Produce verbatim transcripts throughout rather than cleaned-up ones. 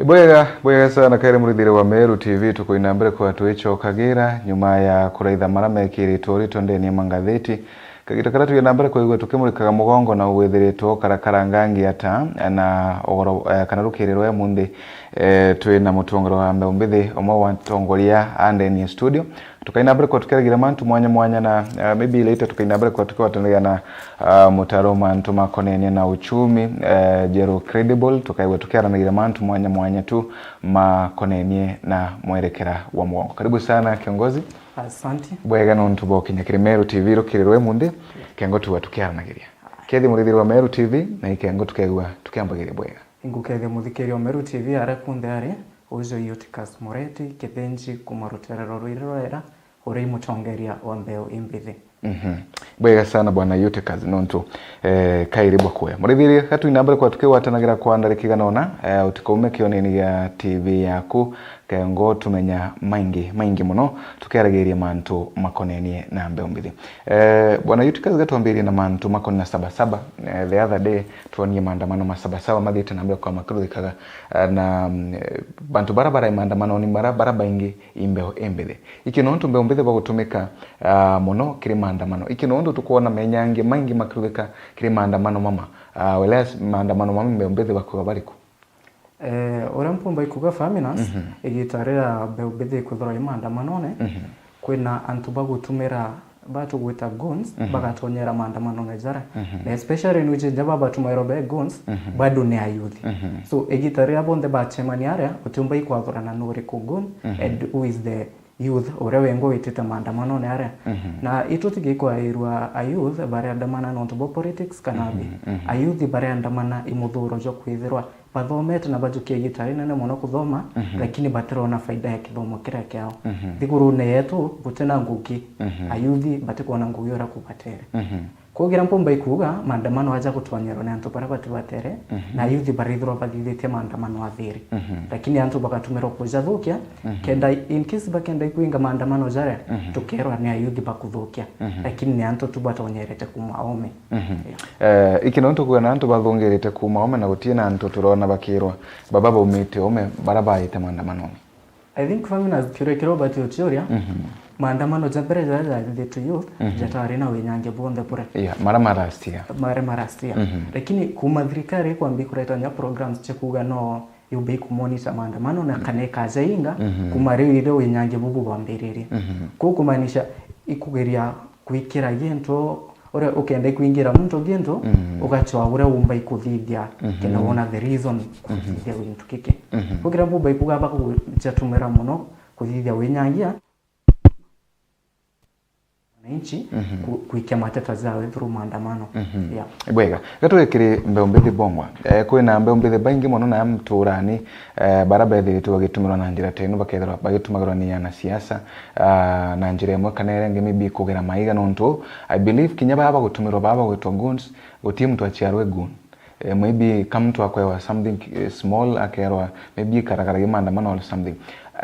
Bwega, bwega sana, kairi murithiri wa Meru T V, tukuina mbere kwa twicokagira nyuma ya kuraitha mara mekiritwe uritwe ndeni ya mangatheti. Kagita kara tugenda mbere kwigua tukimurikaga mugongo na ugwithiritwe ukarakaranga ngi ata na ugoro, eh, kana rukiri rwa munthi, eh, twina mutongeria wa mbeu mbithi, umwe wa atongoria a ndeni ya studio. Tukaina mbere kwa tukiaragira mantu mwanya mwanya na, eh, maybe later tukaina mbere kwa tukiwatanagia na, ah, mutaro mantu makonenie na uchumi, eh, Jero Credible, tukaigua tukiaranagira mantu mwanya mwanya tu makonenie na mwerekera wa mugongo. Karibu sana kiongozi. Asante. Bwega nontu bwa ukinya kiri Meru T V rukiri rwe munthi, kengo tuwa tukiaranagiria. Kethi murithiri wa Meru T V, na ikengo tukegua tukiambagiria bwega. Ingukethia muthikiria wa Meru T V aria kunthe ari, uju Eutychus Mureti, Kithinji kuma rutere rwa Rwiri rwa Era, uria i mutongeria wa mbeu imbithi. Mhm. Bwega sana bwana Eutychus nontu, eh, kairi bwa kuya. Murithiri, gatwina mbere kwa tukigwatanagira kwa ndarika igana ona, eh, utikaume kioneni gia T V yaku, kengo tumenya maingi, maingi muno, tukiaragiria mantu makonenie na mbeu mbithi. Eh, bwana Eutychus, gatwambirie na mantu makonenia na Saba Saba. Eh, the other day, twonie maandamano ma Saba Saba mathiite na mbere kwa makiruthikaga, eh, na, mm, eh, bantu bara bara maandamano ni bara, bara baingi i mbeu imbithi. Iki nontu mbeu mbithi bagutumika, ah, muno kiri maandamano. Iki nontu tukwona menyangia maingi makiruthika kiri maandamano mama. Ah, whereas maandamano mama mbeu mbithi bakuga bariku? Eh, uria mpumba ikuga Faminas, Mhm. igita riria mbeu mbithi ikwithirwa i maandamanone, Mhm. kwina antu bagutumira batugwita goons, Mhm. bagatonyera maandamanone jara. Mhm. Na especially nuji ja babatumairwa be goons, Mhm. bado ni ayuthi. Mhm. So, igita riria bonthe bacemania aria, utiumba ikwathurana nuriku goon, Mhm. and who is the youth uria wengwa witite maandamanone aria. Mhm. Na itutigikwairwa a youth baria andamana nontu bwa politics kana Mhm, bi. Mhm. A youth baria andamana i muthuro jwa kwithirwa bathomete na bajukia igita rinene muno kuthoma, Mhm. lakini batirona faida ya kithomo kiria kiao. Mhm. Nthigurune yetu gutina ngugi, Mhm. a youth batikwona ngugi uria kubatere. Mhm. Kwogira mpumba ikuuga, maandamano aja gutwanyerwa ni antu baria batibatere, Mhm. na ayuthi barithirwa bathithitie maandamano athiri. Mhm. Lakini antu bagatumirwa kujathukia, Mhm. kenda in case bakenda ikwinga maandamano jaria, Mhm. tukerwa ni ayuthi bakuthukia. Mhm. Lakini ni antu tu batonyerete kuuma ome. Mhm. Yeah. Eh, iki nontu kwina antu bathungirite kuuma ome na gutie na antu turona bakirwa baba baumite ome bara baite maandamanone. I think Faminas kiuria kiria ubati uciuria, Mhm. maandamano ja mbere jaria jathithitwe youth, Mhm. jatari na winyangia bonthe buria. Yeah, mara ma last year. Mara ma last year. Mhm. Lakini kuma thirikari ikwambia kureta nya programs cia kuuga no yumbe ikumonitor maandamano na Mhm. kana ikajainga, Mhm. kuma riu irio winyangia bubu bwambiririe. Mhm. Kuu kumaanisha ikugeria kwikira gintu uria ukenda ikwingira muntu gintu, Mhm. ugacwa uria umba ikuthithia, Mhm. kenda wona the reason Mhm. kuthithia gintu kiki. Mhm. Kuu kiria mpumba ikuuga bakujatumira muno kuthithia winyangia wananchi Mhm. ku-, kuikia mateta jawe through maandamano. Mhm. Yeah. Bwega. Gatugikiri mbeu mbithi bongwa. Eh, kwina mbeu mbithi baingi muno na mturani, eh, bara bethiritwe bagitumirwa na njira ta ino, bakethirwa bagitumagirwa ni anasiasa, ah, na njira imwe kana iria ingi, maybe kugera maiga, nontu I believe kinya baba bagutumirwa, baba bagwitwa goons, gutie muntu aciarwe goon. Eh, maybe ka muntu akwewa something, eh, small, akerwa maybe karagaragia maandamano or something.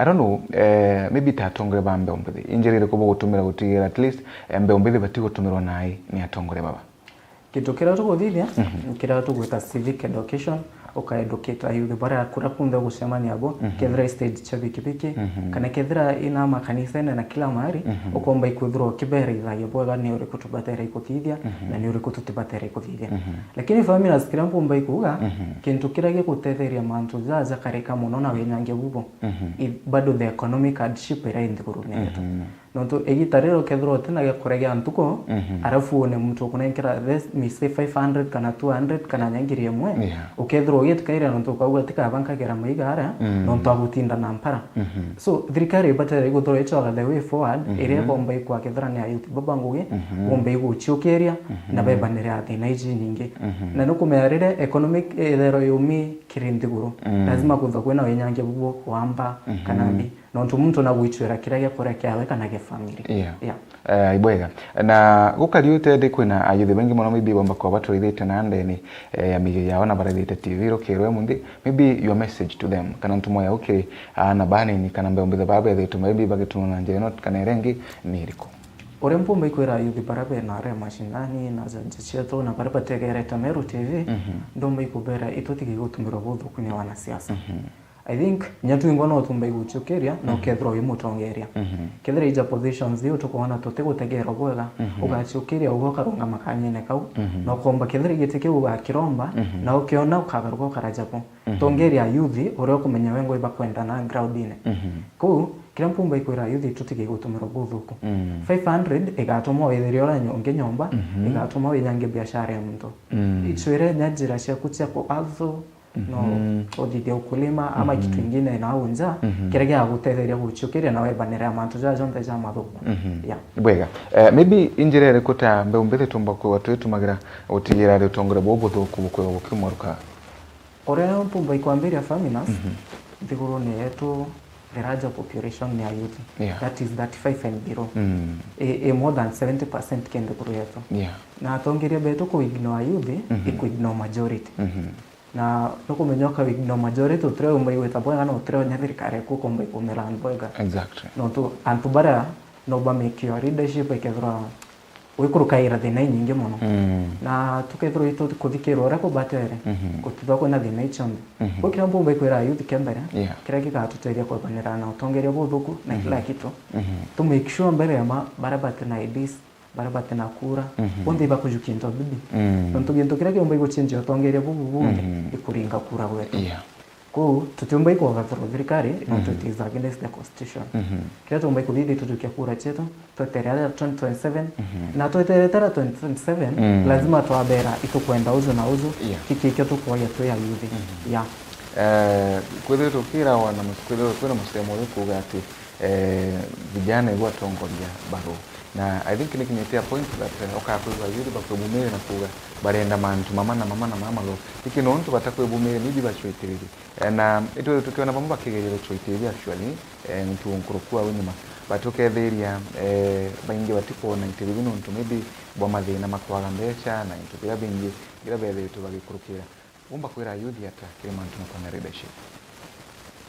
I don't know, eh, maybe ta atongoria ba mbeu mbithi, injira iriku bugutumira gutigira at least, eh, mbeu mbithi batigutumirwa nai ni atongoria baba? Kintu kiria tuguthithia, Mhm. kiria tugwita civic education, uka educate ayuthi baria kuria kunthe ugucemania abo, Mhm. kethira i stage cia bikibiki, Mhm. kana kethira ina makanisene na kila mahali, Mhm. ukomba ikwithirwa ukibereithagia bwega ni uriku tubatere ikuthithia, Mhm. na ni uriku tutibatere ikuthithia. Mhm. Lakini Faminas kiria mpumba ikuuga, Mhm. kintu kiria gigutetheria mantu jaja karika muno na winyangia bubu, Mhm. i bado the economic hardship iria i nthigurune yetu. Mhm. Nontu igita riria ukethirwa utina gia kuria gia ntuku, Mhm. arafu wone muntu ukunenkera, let's me say, five hundred kana two hundred kana nya ngiri imwe, Yeah. ukethirwa ugitikaira nontu ukauga tikaba nkagera maiga aria, Mm. nontu agutinda na mpara. Mhm. So, thirikari ibatere iguthirwa icoga the way forward, Mhm. iria ikomba ikwakethira ni ayuthi baba ngugi, Mhm. bomba iguciukiria, Mhm. na bebanire thina iji nyingi. Mhm. Na nukumenya riria economic ithero yumi kiri nthiguru, Mm. lazima kuthwa kwina winyangia bubu wamba Mhm. kana mbi. Nontu muntu nagwichwira kiria gia kuria kiawe kana gia family. Yeah. Yeah. Eh, ibwega. Na gukari utedi kwina ayuthi baingi muno maybe bomba kwa batwithite na ndeni, eh, ya miyo yao na barathite T V rukirwe munthi, maybe your message to them, kana ntumo ya ukiri aana banini kana mbeu mbithi baba bethitwe maybe bagitumwa na njira ino kana iria ingi ni iriku? Uria mpumba ikwira ayuthi bara bena aria mashinani na jaji cietu na baria bategerete Meru T V, Mhm. ndomba ikubera itutigi gutumirwa buthuku ni wanasiasa. Mhm. I think, nya twingwa no tumba iguciukiria, na ukethirwa wi mutongeria. Kethira ija positions iu tukwona tutigutegerwa bwega, ugaciukiria uga ukarungama kanyene kau, na ukomba kethira giti kiu ugakiromba, na ukiona ukagaruka ukaraja bo. Tongeria ayuthi uria ukumenya we ngui bakwendana groundine. Kuu, kiria mpumba ikwira ayuthi tutige gutumirwa buthuku. Five hundred igatuma withiria uria nyo-, ungi nyomba, igatuma winyange biashara ya muntu. Icwire nya njira ciaku cia ku hustle, no uthithia ukulima ama kitu ingine na au nja, kiria giagutetheria guciukiria na webanire mantu jaa jonthe ja mathuku. Yeah. Bwega. Eh, maybe injira iriku ta mbeu mbithi tumba kwigua twitumagira gutigira ri utongeria buu buthuku bukwigua bukiumaruka? Uria mpumba ikwambiria Faminas, nthigurune yetu the larger population ni ayuthi. Yeah. That is thirty-five and below. I, i more than seventy percent ki nthiguru yetu. Yeah. Na atongeria betu ku ignore ayuthi, i ku ignore majority. Na nukumenya uka ignore majority, utire umba igwita bwega, na utire unya thirikari yaku ukomba ikumira antu bwega. Exactly. Nontu antu baria no ba make your leadership ikethirwa wikurukaira thina inyingi mono. Na tukethirwa itu kuthikirwa uria kubatere, gutithwa kwina thina icionthe. Kuu kiria mpumba ikwira ayuthi kia mbere, yeah, kiria gigatutethia kwebanira na utongeria buthuku na kila kitu, to make sure mbere ya ma, baria batina I Ds, baria batina kura, bonthe ibakujukia into bibi. Nontu gintu kiria kiumba igucenjia utongeria bubu bunthe, ikuringa kura gwetu. Yeah. Kuu, tutiumba ikuogathirwa thirikari, nontu it is against the constitution. Kiria tuumba ikuthithia tujukia kura cietu, twetere aria twenty twenty-seven, na tweterete aria twenty twenty-seven, lazima twabera itukwenda uju na uju, yeah, kiki ikio tukwoya twi ayuthi. Yeah. Eh, kwithirwa tukirawa na mus-, kwithirwa kwina musemo uri kuuga ati, eh, vijana ibu atongoria baru. Na I think nikinyite a point that, eh, ukakwigua ayuthi bakwibumiria na kuuga barenda mantu mama na mama na mama mathuu. Iki nontu batakwibumiria, maybe bacwitiririe. Eh, na itwithirwa tukiona bamwe bakigeria gucwa itibi actually, eh, ntu nkuruku au nyuma. But ukethiria, eh, baingi batikwona itibi biu nontu maybe bwa mathina ma kwaga mbeca na into biria bingi biria bethiritwe bagikurukira. Umba kwira ayuthi ata kiri mantu ma kwona leadership?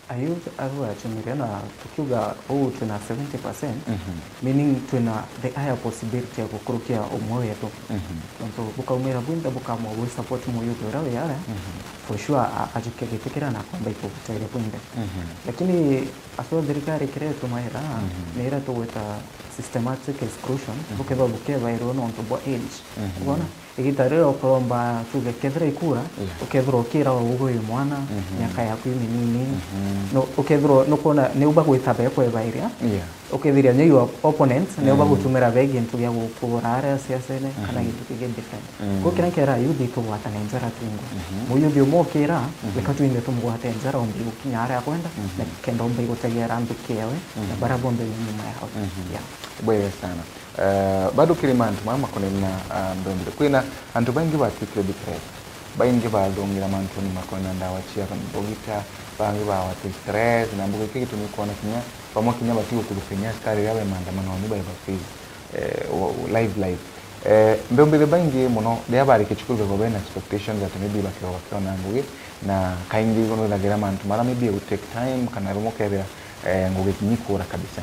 Ayuthi abu achumiria na tukiuga uu twina seventy percent, meaning twina the higher possibility ya gukurukia umwe wetu. Nontu bukaumira bwinthe bukamwa gwi support muyuthi uria wi aria, for sure a-, ajukia giti kiria na akomba ikuguteria bwinthe. Lakini aswa thirikari kiria itumaira, ni iria tugwita systematic exclusion, bukethirwa bukebairwa nontu bwa age. Ubona? Igita riria ukuromba tuge kethira ikura, yeah, ukethirwa ukira ugu wi mwana, miaka yaku iminini, no, ukethirwa nukwona niu bagwita bekwebaira, yeah, ukethiria nyo your opponents, niu bagutumira be gintu gia gukura aria siasene, kana gintu kingi different. Kuu kiria nkera ayuthi tugwatane njara twingwa. Muyuthi umwe ukira, reka twinthe tumugwate njara umbi gukinya aria akwenda, na kenda umbi gutegera nthuki yawe, na baria bonthe bi nyuma yawe. Yeah. Bwega sana. Eh, bado kiri mantu mama makonene na, ah, mbembe. Kwina antu baingi batwikire depressed. Baingi bathungira mantuni makonene na ndawa cia mbugita, bangi bagwata stress, na mbuga iki gitumi kwona kinya, bamwe kinya batigo kuthukania askari riria be maandamano ni baiba face, eh, o-, o-, live, live. Eh, mbembe baingi muno, riria barikia cukuru bego bena expectations that maybe bakeo bakiona ngugi, na kaingi igo nwithagira mantu mara maybe it will take time, kana rumwe ukethira, eh, ngugi kinya ikura kabisa.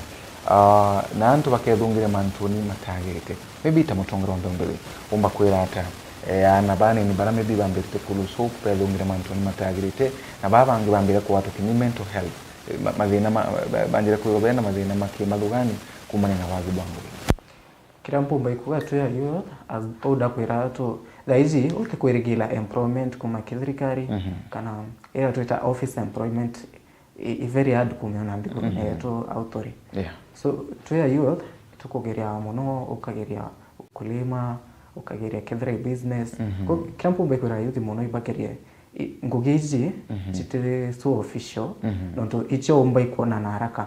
Ah, na antu bakethungira mantuni matagirite. Maybe ta mutongeria wa mbeu mbithi, umba kwira ata, eh, aana banini bara maybe bambirite ku lose hope, bethungira mantuni matagirite, na baa bangi bambire kugwatwa kinya mental health, eh, ma-, mathina ma-, ba-, banjire kwigwa bena mathina ma kimathugani kumania na wagi bwa ngugi? Kiria mpumba ikuga twi a youth, as, ou ndakwira tu, thaa iji utikwirigira employment kuma ki thirikari, kana ira twita office employment, i, i very hard kumiona nthigurune yetu autori. Yeah. So, twi a youth, tukugeria mono, ukageria ukulima, ukageria kethira i business. Ko, kiria mpumba ikwira youth mono ibagerie i, ngugi iji citiri so official, nontu icio umba ikwona na haraka.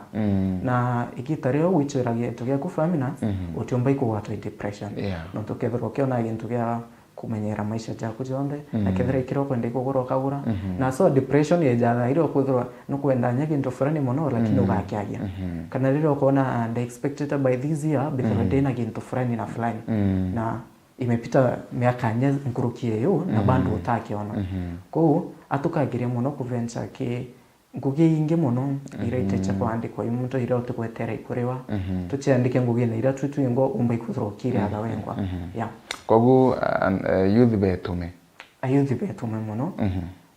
Na igita riria ugwicwira gintu giaku Faminas, utiumba ikugwatwa i depression. Yeah. Nontu ukethirwa ukiona gintu gia kumenyera maisha jaku jonthe, na kethira ikira ukwenda ikugura ukagura. Na so depression yejaga iria ukwithirwa nukwenda nya gintu fulani mono, lakini ugakiagia. Kana riria ukona, ah, nda expected by this year, mbithirwe ndina gintu fulani na fulani. Na imepita miaka nya nkuruki iyo, na bado utakiona. Kou atukagiria mono kuventure ki ngugi ingi mono iria ite cia kwandikwa i muntu iria utigwetera ikuriwa. Tuciandike ngugine iria twi twingwa umba ikwithirwa ukiriaga wengwa. Yeah. Koguo, an-, eh, youth betume? Ayuthi betume mono.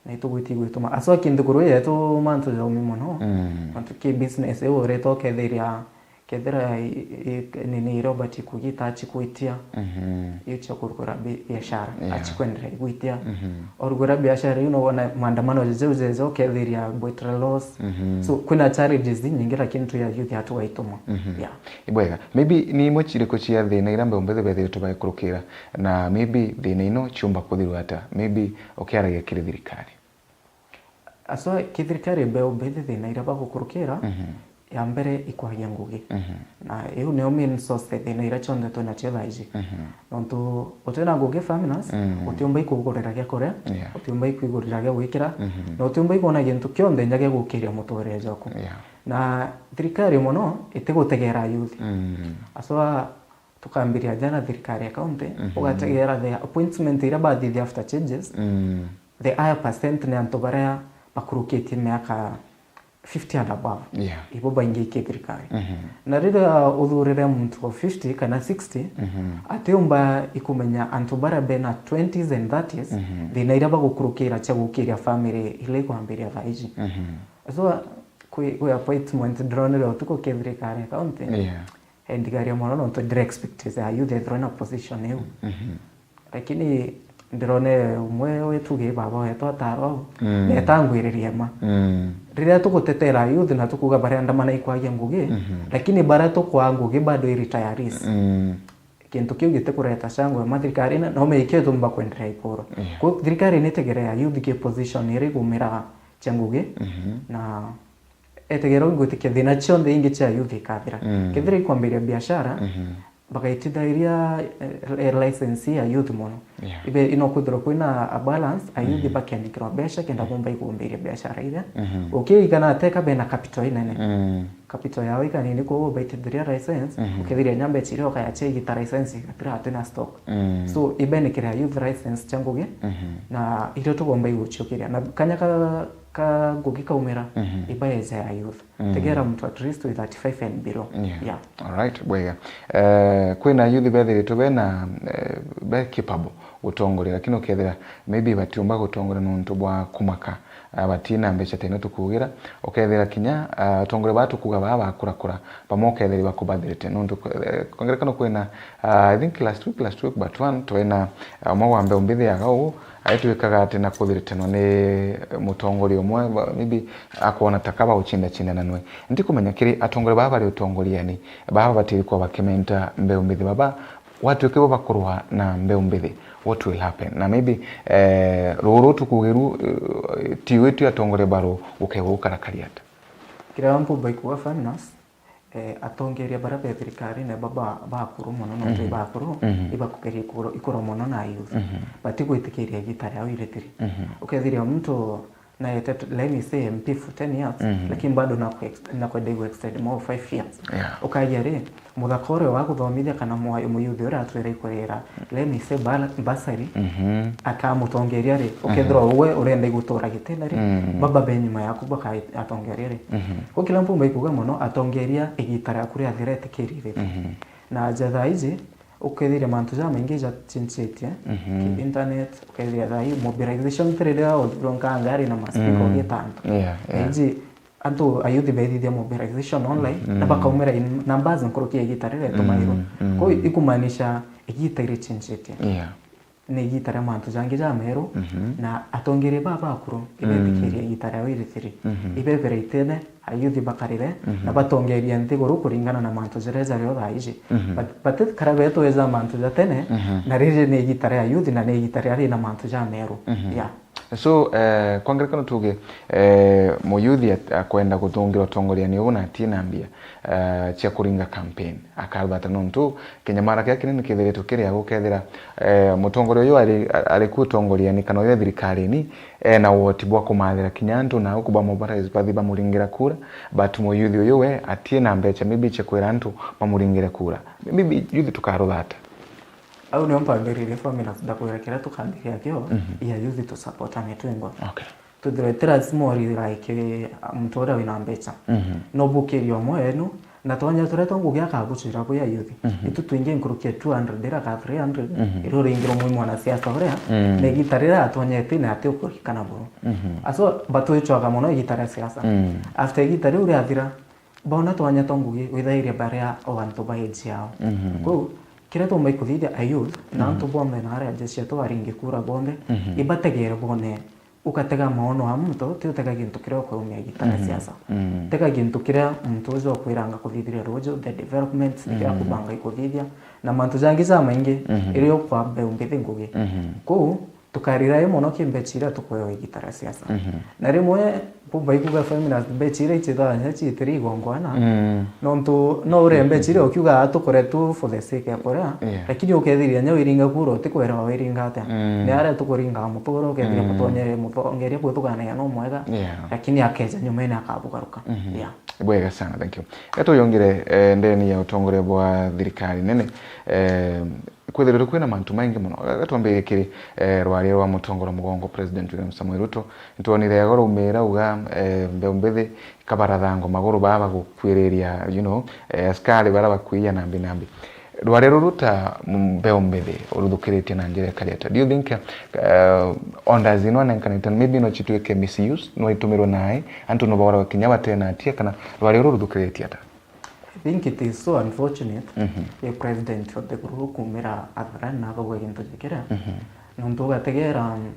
Na itugwiti gwituma. Aswa kintu kuru yetu mantu ja umi mono. Mm. Mantu ki business iu ureta ukethiria, kethira i, i, nini iria ubati kugita achikwitia. Mhm. Iu cia kurugura bi-, biashara. Yeah. Achikwenderea igwitia. Mhm. Orugura biashara iu no wona maandamano jejeu jeje ukethiria bwitira loss. Mhm. So, kwina challenges nyingi, lakini tu ya youth atu waituma. Mhm. Yeah. Ibwega. Maybe ni imwe ciriko cia thina iria mbeumbithi bethiritwe baikurukira? Na maybe thina ino ciumba kuthirwa ata? Maybe ukiaragia kiri thirikari. Aswa, ki thirikari mbeumbithi thina iria bagukurukira, Mhm. ya mbere ikwagia ngugi. Mhm. Na iu nio main source ya thina iria cionthe twinacio thaa iji. Mhm. Nontu utina ngugi, Faminas, Mm. utiumba ikugurira gia kuria, Yeah. utiumba ikwigurira gia gwikira, Mhm. na utiumba ikwona gintu kionthe inya gia gukiria muturire jwaku. Yeah. Na thirikari mono itigutegera youth. Mm. Aswa, tukambiria jana thirikari ya county, Mhm. ugategera the appointment iria bathithia after changes, Mm. the higher percent ni antu baria bakurukitie miaka fifty and above. Yeah. Ibo baingi iki thirikari. Mhm. Na riria uthurire muntu wa fifty kana sixty, Mhm. atiumba ikumenya antu baria bena twenties and thirties, Mhm. thina iria bagukurukira cia gukiria family iria ikwambiria thaa iji. Mhm. So, kwi, kwi appointment ndironire utuku ki thirikari ya county. Yeah. Endigaria mono nontu ndira expect ya youth ethirwe na position iu. Mhm. Lakini ndirone umwe wi tuge baba wetu atarwa au, Mm. netangwiririe ma. Mm. Riria tugutetera youth na tukuga baria ndamana ikwagia ngugi, Mhm. lakini baria tukwaa ngugi bado i retirees. Mm. Kintu kiu gitikureta shangwe ma thirikari na no meke tumba kwenderea ikuru. Yeah. Ku thirikari nitegerea youth ki position iri gumira cia ngugi, Mhm. na etegera gwitikia thina cionthe ingi cia youth ikathira. Mm. Kethira ikwambiria biashara, Mhm. bagaitithairia, eh, license ya youth mono. Yeah. Ibe ino kwithirwa kwina a balance, a youth Mm. bakiandikirwa mbeca kenda bomba ikumbiria biashara iria. Mhm. Ukiigana ateka bena capital inene. Mm. Capital yao ikanini, koguo baitithiria license, Mhm. ukithiria nyamba ichiria ukayachia igita license igatira atwina stock. Mm. So, ibenikire a youth license cia ngugi, Mhm. na irio tugomba iguciokiria. Na kanya ka ka ngugi kaumira, Mhm. ibaeja ya youth. Mm. Tegera muntu at least with thirty-five and below. Yeah. Yeah. All right, bwega. Eh, kwina youth bethiritwe bena, eh, be capable gutongoria, lakini ukethira maybe batiumba gutongoria nontu bwa kumaka, ah, batina mbeca tene tukugira. Ukethira kinya, ah, atongoria baa tukuga baa bakurakura, bamwe ukethira bakubathirite nontu, eh, kwa ngerekano kwina, ah, I think last week, last week but one, twina, ah, umwe wa mbeu mbithi yaga uu, aitwikaga ati na kuthiritanwa ni mutongoria umwe, ba-, maybe akwona ta kaba ucindacindana nwe. Ndikumenya kiri atongoria baba bari utongoriani, baba batiri kwa bakimenta mbeu mbithi baba, watwike bo bakurwa na mbeu mbithi, what will happen? Na maybe, eh, ruru tukugiru, eh, tiwe tu atongoria baru gukegwa gukarakari ata? Kira mpumba ikuga Faminas, eh, atongeria baria be thirikarine ba, ba, bakuru mono, nontu Mhm. ibakuru, Mhm. ibakugeria ikuro, ikuro mono na youth. Mhm. Batigwitikiria igita riao iritiri. Mhm. Ukethiria muntu naete, let me say, M P for ten years, Mhm. lakini bado naku ex-, nakwenda igu extend more five years. Yeah. Ukagia ri, muthaka uria wa guthomithia kana mwa-, muyuthi uria atwira ikurira, let me say, bala-, bursary, Mhm. akamutongeria ri, ukethirwa Mhm. uwe urenda igutura gitine ri, Mhm. baba be nyuma yaku bakaatongeria ri. Mhm. Gukira mpumba ikuga mono, atongeria igita riaku riathira etikiri ri. Mhm. Na ja thaa iji, ukethiria mantu jamaingi jachinjitie, Mhm. ki internet, ukethiria thaa ii mobilization tiriria uthirwa nkangari na maspika Mm. ugitantu. Yeah, yeah. Thaa iji, antu ayuthi baithithia mobilization online, Mm. na bakaumira in numbers nkuruki ya igita riria Mm, itumairwe. Mm. Kwou ikumaanisha igita irichinjitie. Yeah. Ni igita ria mantu jangi jameru, Mhm. na atongeria baa bakuru, Mm. ibetikiria igita riao iritiri. Mhm. Ibebera itene, ayuthi bakarire, Mhm. na batongeria nthiguru kuringana na mantu jaria jario thaa iji. Mhm. But, but kara betweza mantu ja tene, Mhm. na riri ni igita ria ayuthi na ni igita riari na mantu jameru. Mhm. Yeah. So, eh, kwa ngerekano tuge, eh, muyuthi at-, akwenda guthungira utongoriani uu na atie na mbia, eh, cia kuringa campaign, akaruthata nontu kinyamara kiria kinene kithiritwe kiri agu kethira, eh, mutongoria uyu ari, ari ku utongoriani kana uyu e thirikarini, ena woti bwa kumathira kinya antu na uku ba mobilize bathi bamuringira kura, but muyuthi uyu we atie na mbeca maybe cia kwira antu bamuringire kura. Maybe youth tukaruthata. Au nio mpambiririe Faminas ndakwira kiria tukambiria kio, Mhm. ya youth tusupportane twingwa. Okay. Twithirwe ti lazima uri like, muntu uria wina mbeca. Mhm. No bukiria umwe wenu, Na twanya turia twa ngugi akabucwira bwi ayuthi. Mhm. Itu twingi nkuruki ya two hundred ira ka three hundred, mhm, iria uringirwo mwi mwanasiasa uria, mm, na igita riria atonyete na ati ukurikana buru. Mhm. Aso batwicwaga mono igita ria siasa. Mm. After igita riu riathira, bona twanya twa ngugi withairia baria o antu ba age yao. Mhm. Kwou, kiria tumba ikuthithia a youth, na, mhm, antu bonthe na aria ajeshi etu baringi kura bonthe, mhm, ibategere bone. Ugatega maono a muntu, ti utega gintu kiria ukurumia gita na, mhm, siasa. Mm. Tega gintu kiria muntu uju ukwiranga kuthithiria ruuju, the development, nikiria, mm, kubanga ikuthithia, na mantu jangi jamaingi, mhm, iria ukwa mbeu mbithi ngugi. Mhm. Kwou, tukarira i mono ki mbecha iria tukwewa igita ria siasa. Mhm. Na rimwe, mpumba ikuga feminist mbecha iria ichithaga nya chiitiri igongwana, mm, nontu no uria mbecha iria ukiuga atukore tu for the sake ya kuria, yeah, lakini ukethiria nya wiringa kura utikwera wiringa atia. Mm. Ni aria tukuringa muturo ukethiria, mm, mutonyere mutongeria kwithuganagia no mwega, yeah, lakini akeja nyumene akabugaruka. Mhm. Yeah. Bwega sana, thank you. Gatuyongire, eh, ndeni ya utongoria bwa thirikari nene, eh, kwithirwa kwina mantu maingi mono. Gatwambirie kiri, eh, rwaria rwa mutongoro mugongo President William Samoei Ruto. Nitwonire agoro umira uga, eh, mbeu mbithi kabarathango maguru baa bagukwiriria, you know, eh, askari bara bakwia nambi nambi. Rwaria ruru ta mbeu mbithi uruthukiritie na njira ikari ata? Do you think, uh, orders ino anenkanite maybe no chitwike misuse, no itumirwe nae, antu no bauragwe kinya batena atia, kana rwaria ruru ruthukiritie ata? I think it is so unfortunate, mhm, ya president of the group kumira atharani na akauga gintu ja kiria. Mhm. Nontu ugategera, um,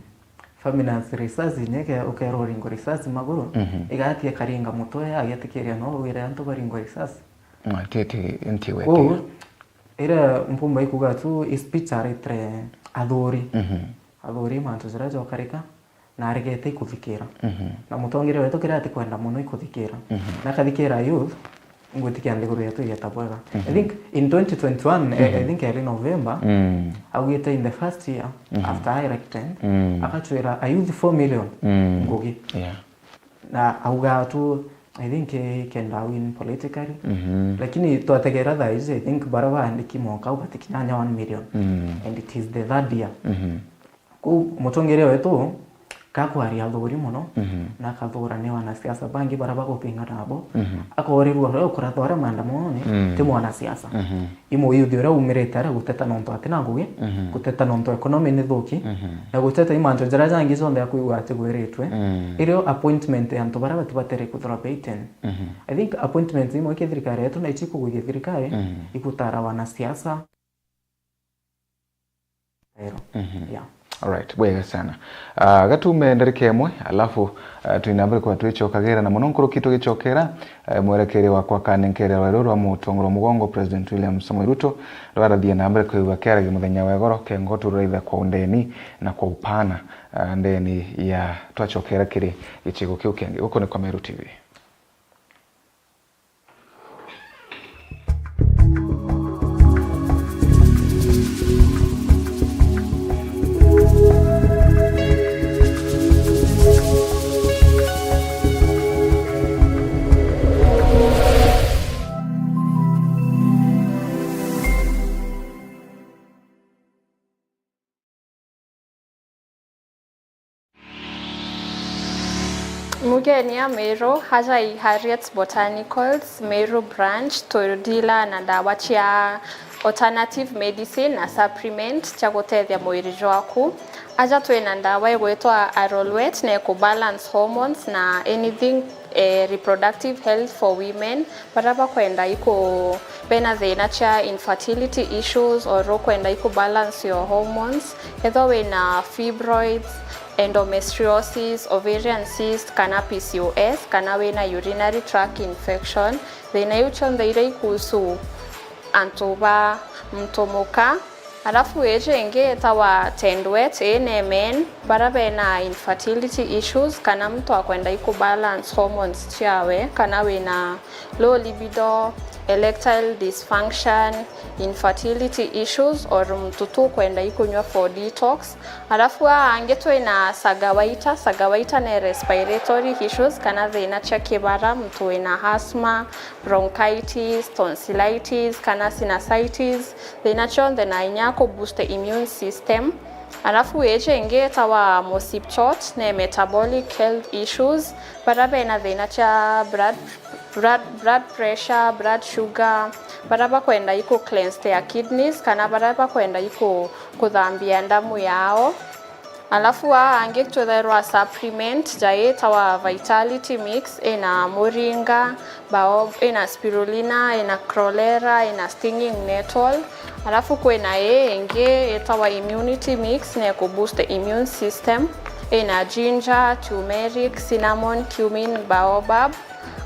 feminist risasi inya ike-, ukerwa uringwe risasi maguru, mhm, igati ikaringa mutwe, agetikiria no wire antu baringwe risasi. Mm, ti, ti, nti wete. Kwou, iria mpumba ikuga tu, i speech aritire athuri. Mhm. Athuri mantu jaria jokarika, na aregete ikuthikira. Mhm. Na mutongeria wetu kiria atikwenda mono ikuthikira. Mhm. Na akathikira youth, ngwitikia nthiguru yetu igeta bwega. Mhm. I think in twenty twenty-one, eh, I, mhm, think early November, mm, augite in the first year, mhm, after I elected, mm, akachwira a youth four million, mm, ngugi. Yeah. Na auga tu, I think, eh, kenda win politically. Mhm. Lakini twategera thaa ici, I think bara baandiki mwaka u batikinyanya one million. Mm. And it is the third year. Mhm. Kwou mutongeria wetu kakwaria athuri mono, mhm, na akathura ni wanasiasa bangi bara bagupinga nabo, mhm, akorirua uria ukuratha uria maandamonone, mm, ti mwanasiasa. Mhm. I muyuthi uria umirite aria guteta nontu ati na ngugi, mhm, guteta nontu economy ni thuki, mhm, na guteta i mantu jaria jangi jonthe akwigua atigwiritwe. Mm. Irio appointment ya antu baria batibatere kwithirwa beaten. Mhm. I think appointments imwe kia thirikari yetu na ichi ikugwithia thirikari, mhm, igutara wanasiasa. Ero. Mhm. Yeah. Alright, bwega sana. Ah, gatume ndarika imwe, alafu, ah, twina mbere kwa twicokagira na mono nkuruki tugicokera, eh, mwerekeri wakwa kanenkere rwa ruru rwa mutongoro mugongo President William Samoei Ruto, rwarathia na mbere kwigua kiaragia muthenya wa igoro, kengo tururaitha kwa undeni na kwa upana, ah, ndeni ya twacokera kiri gicigo kiu kingi. Guku ni kwa Meru T V. Mugeni a Meru, aja i Harriet's Botanicals, Meru branch, tudila na ndawa cia alternative medicine na supplement cia gutethia mwiri jwaku. Aja twina ndawa igwitwa Arorwet na iku balance hormones na anything, eh, reproductive health for women. Baria bakwenda iku, bena thina cia infertility issues or ukwenda iku balance your hormones, ethwa wina fibroids, endometriosis, ovarian cyst, kana P C O S, kana wina urinary tract infection, thina iu cionthe iria ikuhusu antu ba muntu muka. Alafu iji ingi itawa Tendwet, ii ni men baria bena infertility issues, kana muntu akwenda iku balance hormones ciawe, kana wina low libido, erectile dysfunction, infertility issues, or muntu tu ukwenda ikunywa for detox. Alafu aa angi twina Sagawaita. Sagawaita ni respiratory issues, kana thina cia kibara, muntu wina asthma, bronchitis, tonsillitis, kana sinusitis, thina cionthe na inya ku boost immune system. Alafu iji ingi itawa Mosipchot, ni metabolic health issues, baria bena thina cia blood, blood, blood pressure, blood sugar, baria bakwenda iku cleanse their kidneys, kana baria bakwenda iku kuthambia ndamu yao. Alafu aa angi twithairwa supplement ja itawa Vitality Mix, ina muringa, bao-, ina spirulina, ina chlorella, ina stinging nettle. Alafu kwina ii ingi itawa immunity mix, ne ku boost the immune system, ina ginger, turmeric, cinnamon, cumin, baobab.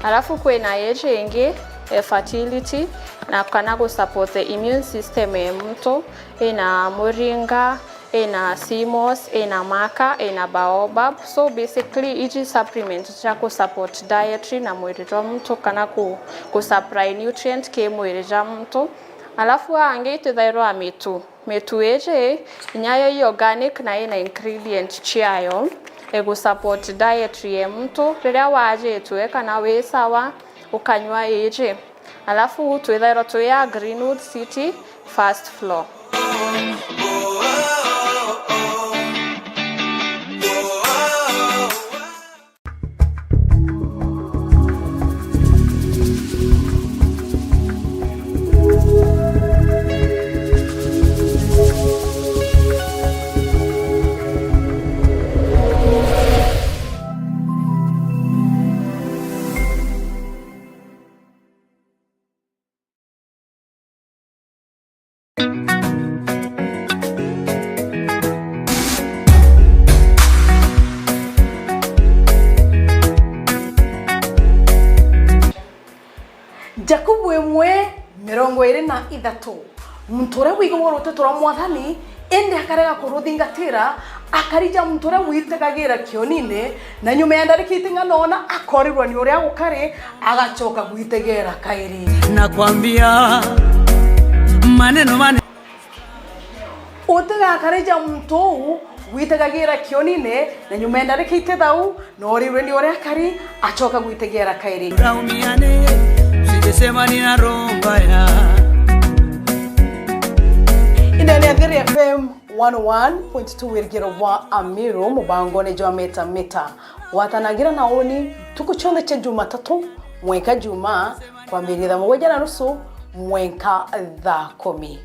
Alafu kwina iji ingi, e, fertility, na kana gu support the immune system e muntu, ina muringa, ina sea moss, ina maka, ina baobab. So basically, iji supplement cia ku support dietary na mwiri jwa muntu, kana ku, ku supply nutrient ki mwiri jwa muntu. Alafu angi itwithairwa mitu. Mitu iji, inya yo i organic na ina ingredient ciayo, igu support dietary ya muntu. Riria wajitue kana wi sawa, ukanywa iji. Alafu twithairwa twi a Greenwood City, first floor. Jakubu imwe, mirongo iiri na ithatu. Muntu uria wigagua ruteto rwa Mwathani, indi akarega kuruthingatira, akarija muntu uria witegagira kionine, na nyuma ya ndarika iting'ana ona akorirwa ni uria gukari, agacoka gwitegera kairi. Nakwambia maneno mane. Utigakarija muntu uu witegagira kionine, na nyuma ya ndarika itithau, noorirwe ni uria akari, acoka gwitegera kairi. Laumiane, usijisema nina roho mbaya. Indene ya Thiri F M one oh one point two Wirigiro bwa Amiru, mubangone jwa Meta Meta. Gwatanagira na uni ntuku cionthe cia Jumatatu mwenka Jumaa, kwambiriria thaa mugwanja na nusu mwenka thaa kumi.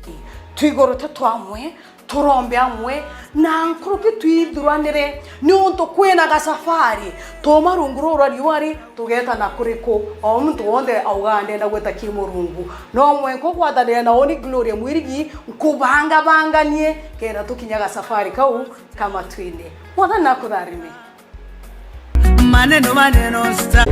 Twigurute twamwe, turombe amwe, na nkuruki twithuranire, niuntu kwina gasafari tuuma rungu ruu rwa riua ri, tugeeta na kuriku. O muntu wonthe augaa ndenda gwita ki Murungu. No mwenka ugwatanire na uni Gloria Mwirigi, nkubangabanganie kenda tukinya gasafari kau ka matuine. Mwathani nakutharime. Maneno, maneno, star.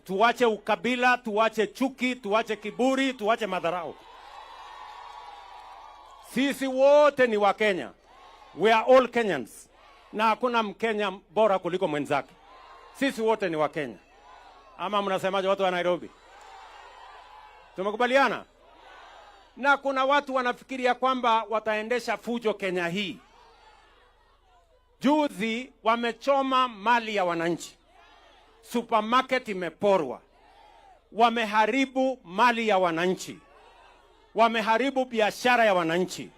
Tuache ukabila, tuache chuki, tuache kiburi, tuache madharau. Sisi wote ni Wakenya. We are all Kenyans. Na hakuna Mkenya bora kuliko mwenzake. Sisi wote ni Wakenya. Ama mnasemaje, watu wa Nairobi? Tumekubaliana? Na kuna watu wanafikiria kwamba wataendesha fujo Kenya hii. Juzi wamechoma mali ya wananchi. Supermarket imeporwa. Wameharibu mali ya wananchi. Wameharibu biashara ya wananchi.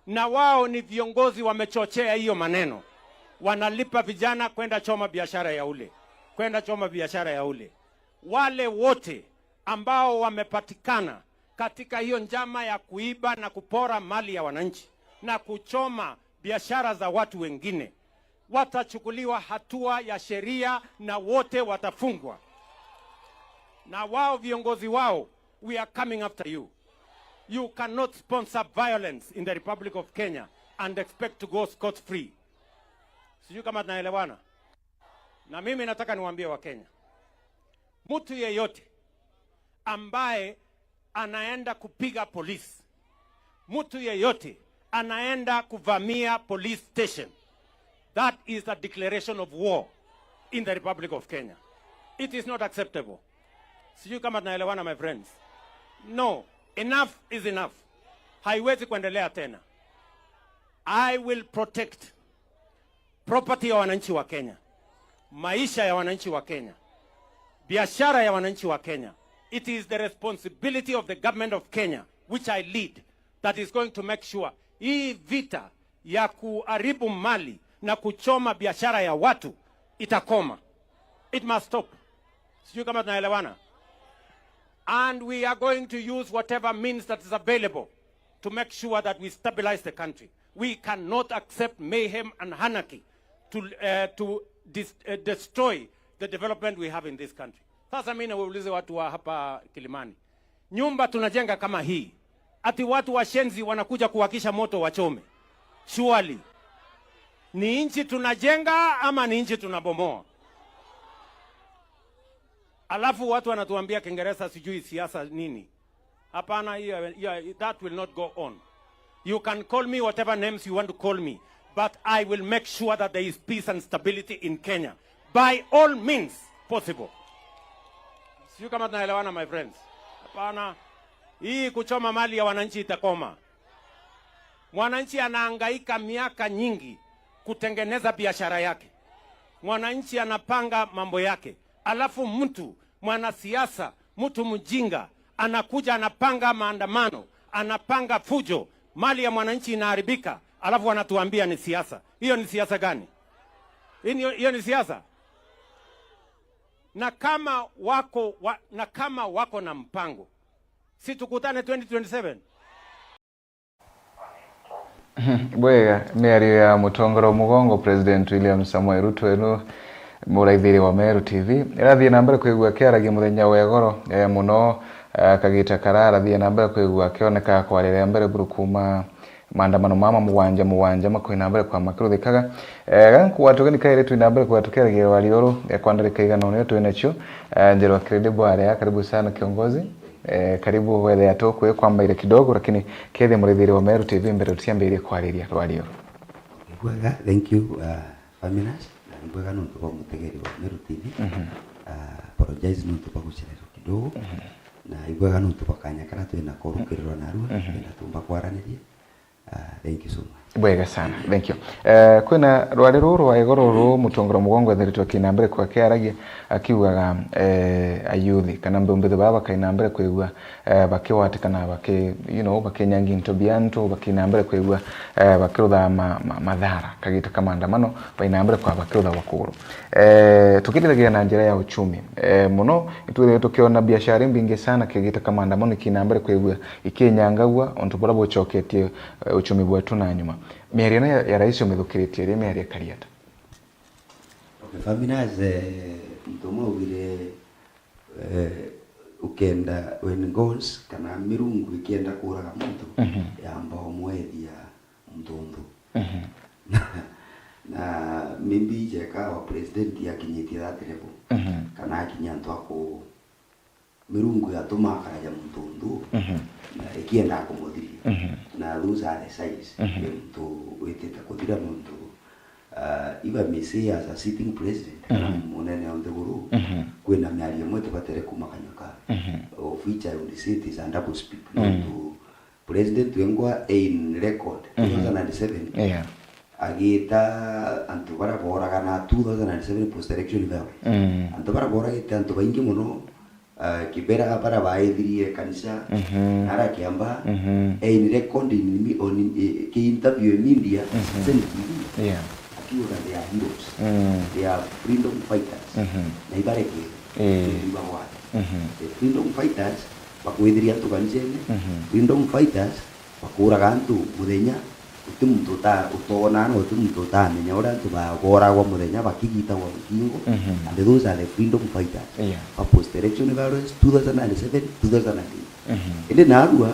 Na wao ni viongozi, wamechochea hiyo maneno. Wanalipa vijana kwenda choma biashara ya ule, kwenda choma biashara ya ule. Wale wote ambao wamepatikana katika hiyo njama ya kuiba na kupora mali ya wananchi na kuchoma biashara za watu wengine, watachukuliwa hatua ya sheria na wote watafungwa. Na wao viongozi wao, we are coming after you. You cannot sponsor violence in the Republic of Kenya and expect to go scot-free. Sijui kama tunaelewana. Na mimi nataka niwaambie Wakenya, mtu yeyote ambaye anaenda kupiga polisi, mtu yeyote anaenda kuvamia police station, that is a declaration of war in the Republic of Kenya. It is not acceptable. Sijui kama tunaelewana, my friends. No, enough is enough. Haiwezi kuendelea tena. I will protect property ya wananchi wa Kenya, maisha ya wananchi wa Kenya, biashara ya wananchi wa Kenya. It is the responsibility of the government of Kenya, which I lead, that is going to make sure hii vita ya kuharibu mali na kuchoma biashara ya watu itakoma. It must stop. Sijui kama tunaelewana. And we are going to use whatever means that is available to make sure that we stabilize the country. We cannot accept mayhem and anarchy to, uh, to dis-, uh, destroy the development we have in this country. Sasa mimi naulize watu wa hapa Kilimani, nyumba tunajenga kama hii, ati watu washenzi wanakuja kuwakisha moto wachome? Surely ni nchi tunajenga ama ni nchi tunabomoa? Alafu watu wanatuambia Kiingereza sijui siasa nini. Hapana, hiyo, hiyo, that will not go on. You can call me whatever names you want to call me, but I will make sure that there is peace and stability in Kenya by all means possible. Sijui kama tunaelewana, my friends. Hapana, hii kuchoma mali ya wananchi itakoma. Mwananchi anahangaika miaka nyingi kutengeneza biashara yake. Mwananchi anapanga mambo yake. Alafu mtu mwanasiasa, mtu mjinga, anakuja anapanga maandamano, anapanga fujo, mali ya mwananchi inaharibika, alafu anatuambia ni siasa. Hiyo ni siasa gani? Hiyo ni, hiyo ni siasa? Na kama wako wa, na kama wako na mpango, si tukutane twenty twenty-seven? Bwega, miario ya mutongoria wa mugongo President William Samoei Ruto enu, muraithiri wa Meru T V. Irathie na mbere kwigua akiaragia muthenya wa igoro, eh, muno, eh, kagita kara arathie na mbere kwigua akioneka kwarira mbere buru kuma maandamano mama mugwanja mugwanja makwina mbere kwa makiruthikaga. Eh, gankuwa tugeni kairi twina mbere kwa tukiaragia rwari uru, eh, kwa ndarika igana unio twina cio. Eh, njerwa Credible Area, karibu sana kiongozi. Eh, karibu wethea tukwambaire kidogo, lakini kethia murithiri wa Meru T V mbere tutiambirie kwariria rwari uru. Ibwega, thank you, uh, Faminas. Na ibwega nontu bwa mutegeri wa Meru T V. Mhm. Uh, apologize nontu bwa gucererwa kidogo. Mhm. Na ibwega nontu bwa kanya kara twina korukirirwa narua, mhm, twina tumba kwaraniria. Ah, thank you so much. Bwega sana, thank you. Eh, kwina rwari ruru rwa igoro ruru mutongoria mugongo ethiritwe akina mbere kwa kiaragia akiugaga, eh, ayuthi kana mbumbithu baba bakaina mbere kwigua, eh, bakiwatikana baki, you know, bakinyangi into bia antu, bakina mbere kwigua, eh, bakirutha ma, ma, mathara kagita ka maandamano, baina mbere kwa bakirutha gwa kuguru. Eh, tukiriragia na njira ya uchumi, eh, muno itwithire tukiona biashara imbingi sana kigita ka maandamano ikina mbere kwigua ikinyangagua, untu buria bucoketie, eh, uchumi bwetu na nyuma. Miario ino ya, ya rais umithukiritie ri, miario ikari ata? Okay, Faminas, eh, muntu umwe augire, eh, ukenda, when gods kana mirungu ikienda kuraga muntu, mhm, yamba umwethia muntu nthu. Mhm. Na maybe jeka wa president akinyitie that level, mhm, kana akinya antu aku mirungu yatuma akaraja muntu nthu, mhm, na ikiendaa kumuthiria. Mhm. Na those are the signs, mhm, ya muntu witite kuthira nontu, uh, if I may say as a sitting president, kana, mhm, munene wa nthiguru, mhm, kwina miario imwe itibatere kuma kanyua kawe. Mhm. Of which I would say it is a double speak. Mhm. Nontu president wengwa in record, mhm, two thousand and seven, yeah, agita antu baria booragana two thousand and seven post election violence. Mm. Antu baria booragite antu baingi mono, ah, Kibera, baria baithirie kanisa, mhm, na aria Kiambaa, mhm, e in record in mi-, on, eh, ki interview in media, mhm, Citizen T V, yeah, akiuga they are heroes, mm, they are freedom fighters, mhm, na ibarekere, eh, nontu ibagwate. Mhm. The freedom fighters bakwithiria antu kanisene, mhm, freedom fighters, bakuraga antu muthenya, guti muntu uta-, utoona na guti muntu utamenya uria antu ba-, booragwa muthenya bakigitagwa mukingo, mhm, and those are the freedom fighters. Yeah. Ba post election violence two thousand and seven, two thousand and eight. Mhm. Indi narua,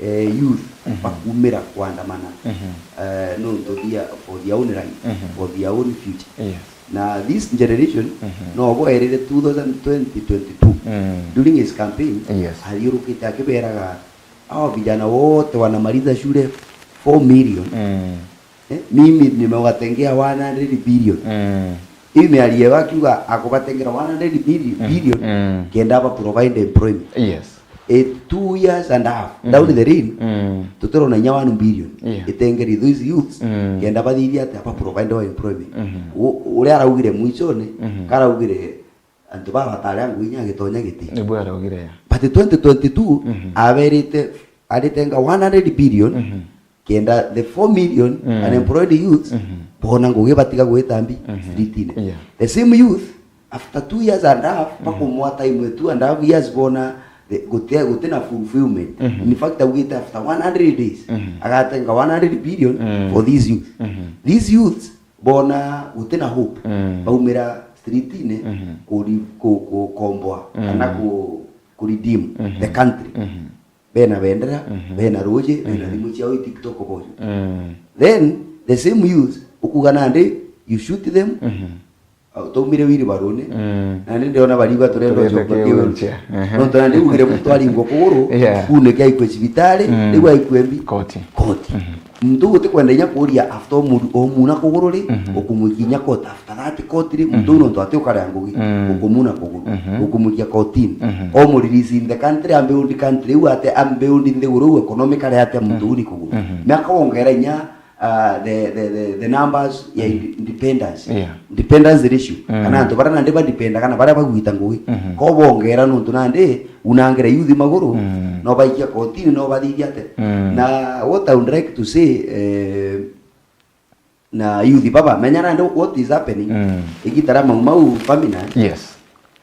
eh, youth, mhm, bakumira kuandamana, mhm, eh, nontu they are for their own right, mhm, for their own future. Yes. Na this generation, mhm, no bo erire two thousand twenty twenty-two, mm, during his campaign, yes, athiurukite akiberaga, hawa vijana wote wanamaliza shule four million. Mm. Eh, mimi nimewatengea one hundred billion. Mm. Ii miario ewe akiuga akubatengera one hundred billion, billion, mm, kenda aba provide employment. Yes. A two years and a half, mm, down the line, mm, tutirona inya one billion, yeah, itengeri those youths, mm, kenda bathithia ati aba provide wa employment. Mm-hmm. U-, uria araugire mwichone, mm-hmm, karaugire antu baba batari a ngugi inya gitonya giti. Nibwo araugire ya. But twenty twenty-two, mm-hmm, aberite, aritenga one hundred billion, mm-hmm, kenda the four million, mm, unemployed youths, mm-hmm, bona ngugi batiga gwita mbi, mm-hmm, street-ini. Yeah. The same youth, after two years and a half, mm-hmm, bakumwa time ya two and a half years bona the, guti, guti na fulfillment. Mm-hmm. In fact, augite after one hundred days, mm-hmm, agatenga one hundred billion, mm, for these youth. Mm-hmm. These youths bona guti na hope. Mm. Baumira street-ini, mm-hmm, kuri-, ku-, kukomboa, mm, kana ku-, kuredeem, mm-hmm, the country. Mm-hmm. Bena bendera, mhm, bena ruji, bena, mhm, thimu ciao i TikTok boju. Mm. Then, the same youth, ukuga nandi, you shoot them, mhm, uh, taumire wheelbarrow-ini, mm, nandi ndiona bariuga turenda ucoka kiwheelchair. Aha. Nontu nandi ugire muntu aringwa kuguru, yeah, kune kia ikwe cibitari, mm, riu aikwe mbi. Koti. Koti. Mhm. Muntu uu utikwenda inya kuuria after omu-, omuna kuguru ri, mhm, ukumwikia inya koti after that court ri, muntu uu, mhm, nontu ati ukarea ngugi, mhm, ukumuna kuguru, mhm, ukumwikia kotini. Mhm. Omu release in the country, ambe undi country, iu ate ambe undi nthiguru, iu economically atia muntu uu ni kuguru. Mhm. Miaka wongera inya, ah, the, the, the, the numbers ya, mhm, independence. Yeah. Independence ratio. Mhm. Kana antu baria nandi ba depend kana baria bagwita ngugi. Mhm. Ko bongera nontu nandi unangire youth maguru, mm, no baikia kotini, no bathithia ate. Mm. Na what I would like to say, eh, na youth baba, menya nandi what is happening. Mm. Igita ria Mau Mau famine, yes,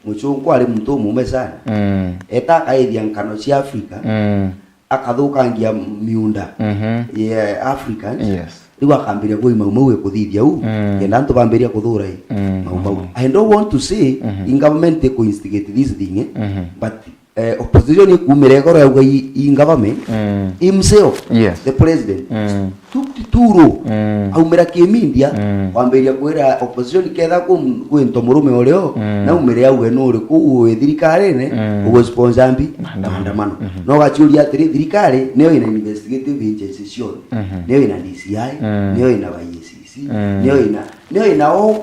muchungu ari muntu umume sana. Mm. Eta akaithia nkano cia Africa, mm, akathukangia miunda, mhm, ya Africans. Yes. Riu akambiria kwi Mau Mau ekuthithia u, mm, kenda antu bambiria kuthura i, mm, Mau Mau. Mhm. I don't want to say, mhm, in government they could instigate this thing, eh? Mhm. But, eh, opposition ikumira igoro yauga i, i government, mm, himself, yes, the president, mm, stooped too low, mm, aumira ki media, mm, kwambiria kwira opposition ketha ku, kwinto murume urio, mm, na umire auge nuri kuu wi thirikarine, mm, ugusponsor mbi? Maandamano. Maandamano. Mhm. No ugaciuria atiri, thirikari niyo ina investigative agencies cionthe. Mhm. Niyo ina D C I, mm, niyo ina Y A C C, mm, niyo ina, niyo ina all,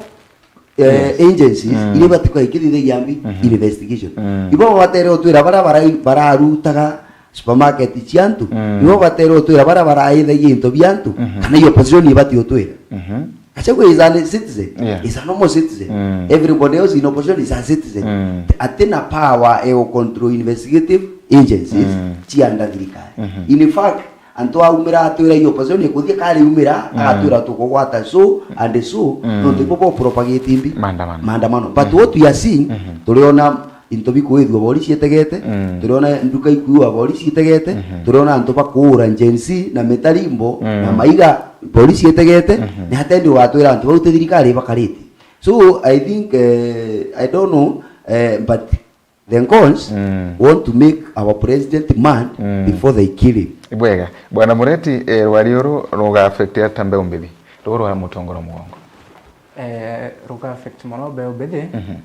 eh, yes, agencies, mm, iria ibati kwa ikithithagia mbi, mhm, investigation. Mm. Ibo batere utwira baria bara-, bararutaga supermarket cia antu, mm, ibo batere utwira baria baraithagia into bia antu, mhm, kana iyo opposition ibati utwira. Mhm. Gachagua is a citizen. Yeah. Is a normal citizen. Mm. Everybody else in opposition is a citizen. Mm. Atina power ya control investigative agencies, mm, cia under thirikari. Mhm. In fact, antu aumira atwira iyo opposition ikuthia kari umira, mm, agatwira tukugwata so and so, mm, nontu ibo bo propagate mbi? Maandamano. Maandamano. But, mhm, What we are seeing, mhm, turiona into bikuithua borisi itegete, mm, turiona nduka ikuua borisi itegete, mhm, turiona antu bakuura Gen Z na mitarimbo, mm, na maiga borisi itegete, mhm, ni atendi watwira antu bau ti thirikari ibakarite. So, I think, eh, I don't know, eh, but the Ngons, mm, want to make our president mad, mm, before they kill him. Ibwega. Bwana Mureti, eh, rwari uru ruga affect ata mbeu mbithi? Ruu rwa mutongoro mugongo. Eh, ruga affect mono mbeu mbithi. Mhm.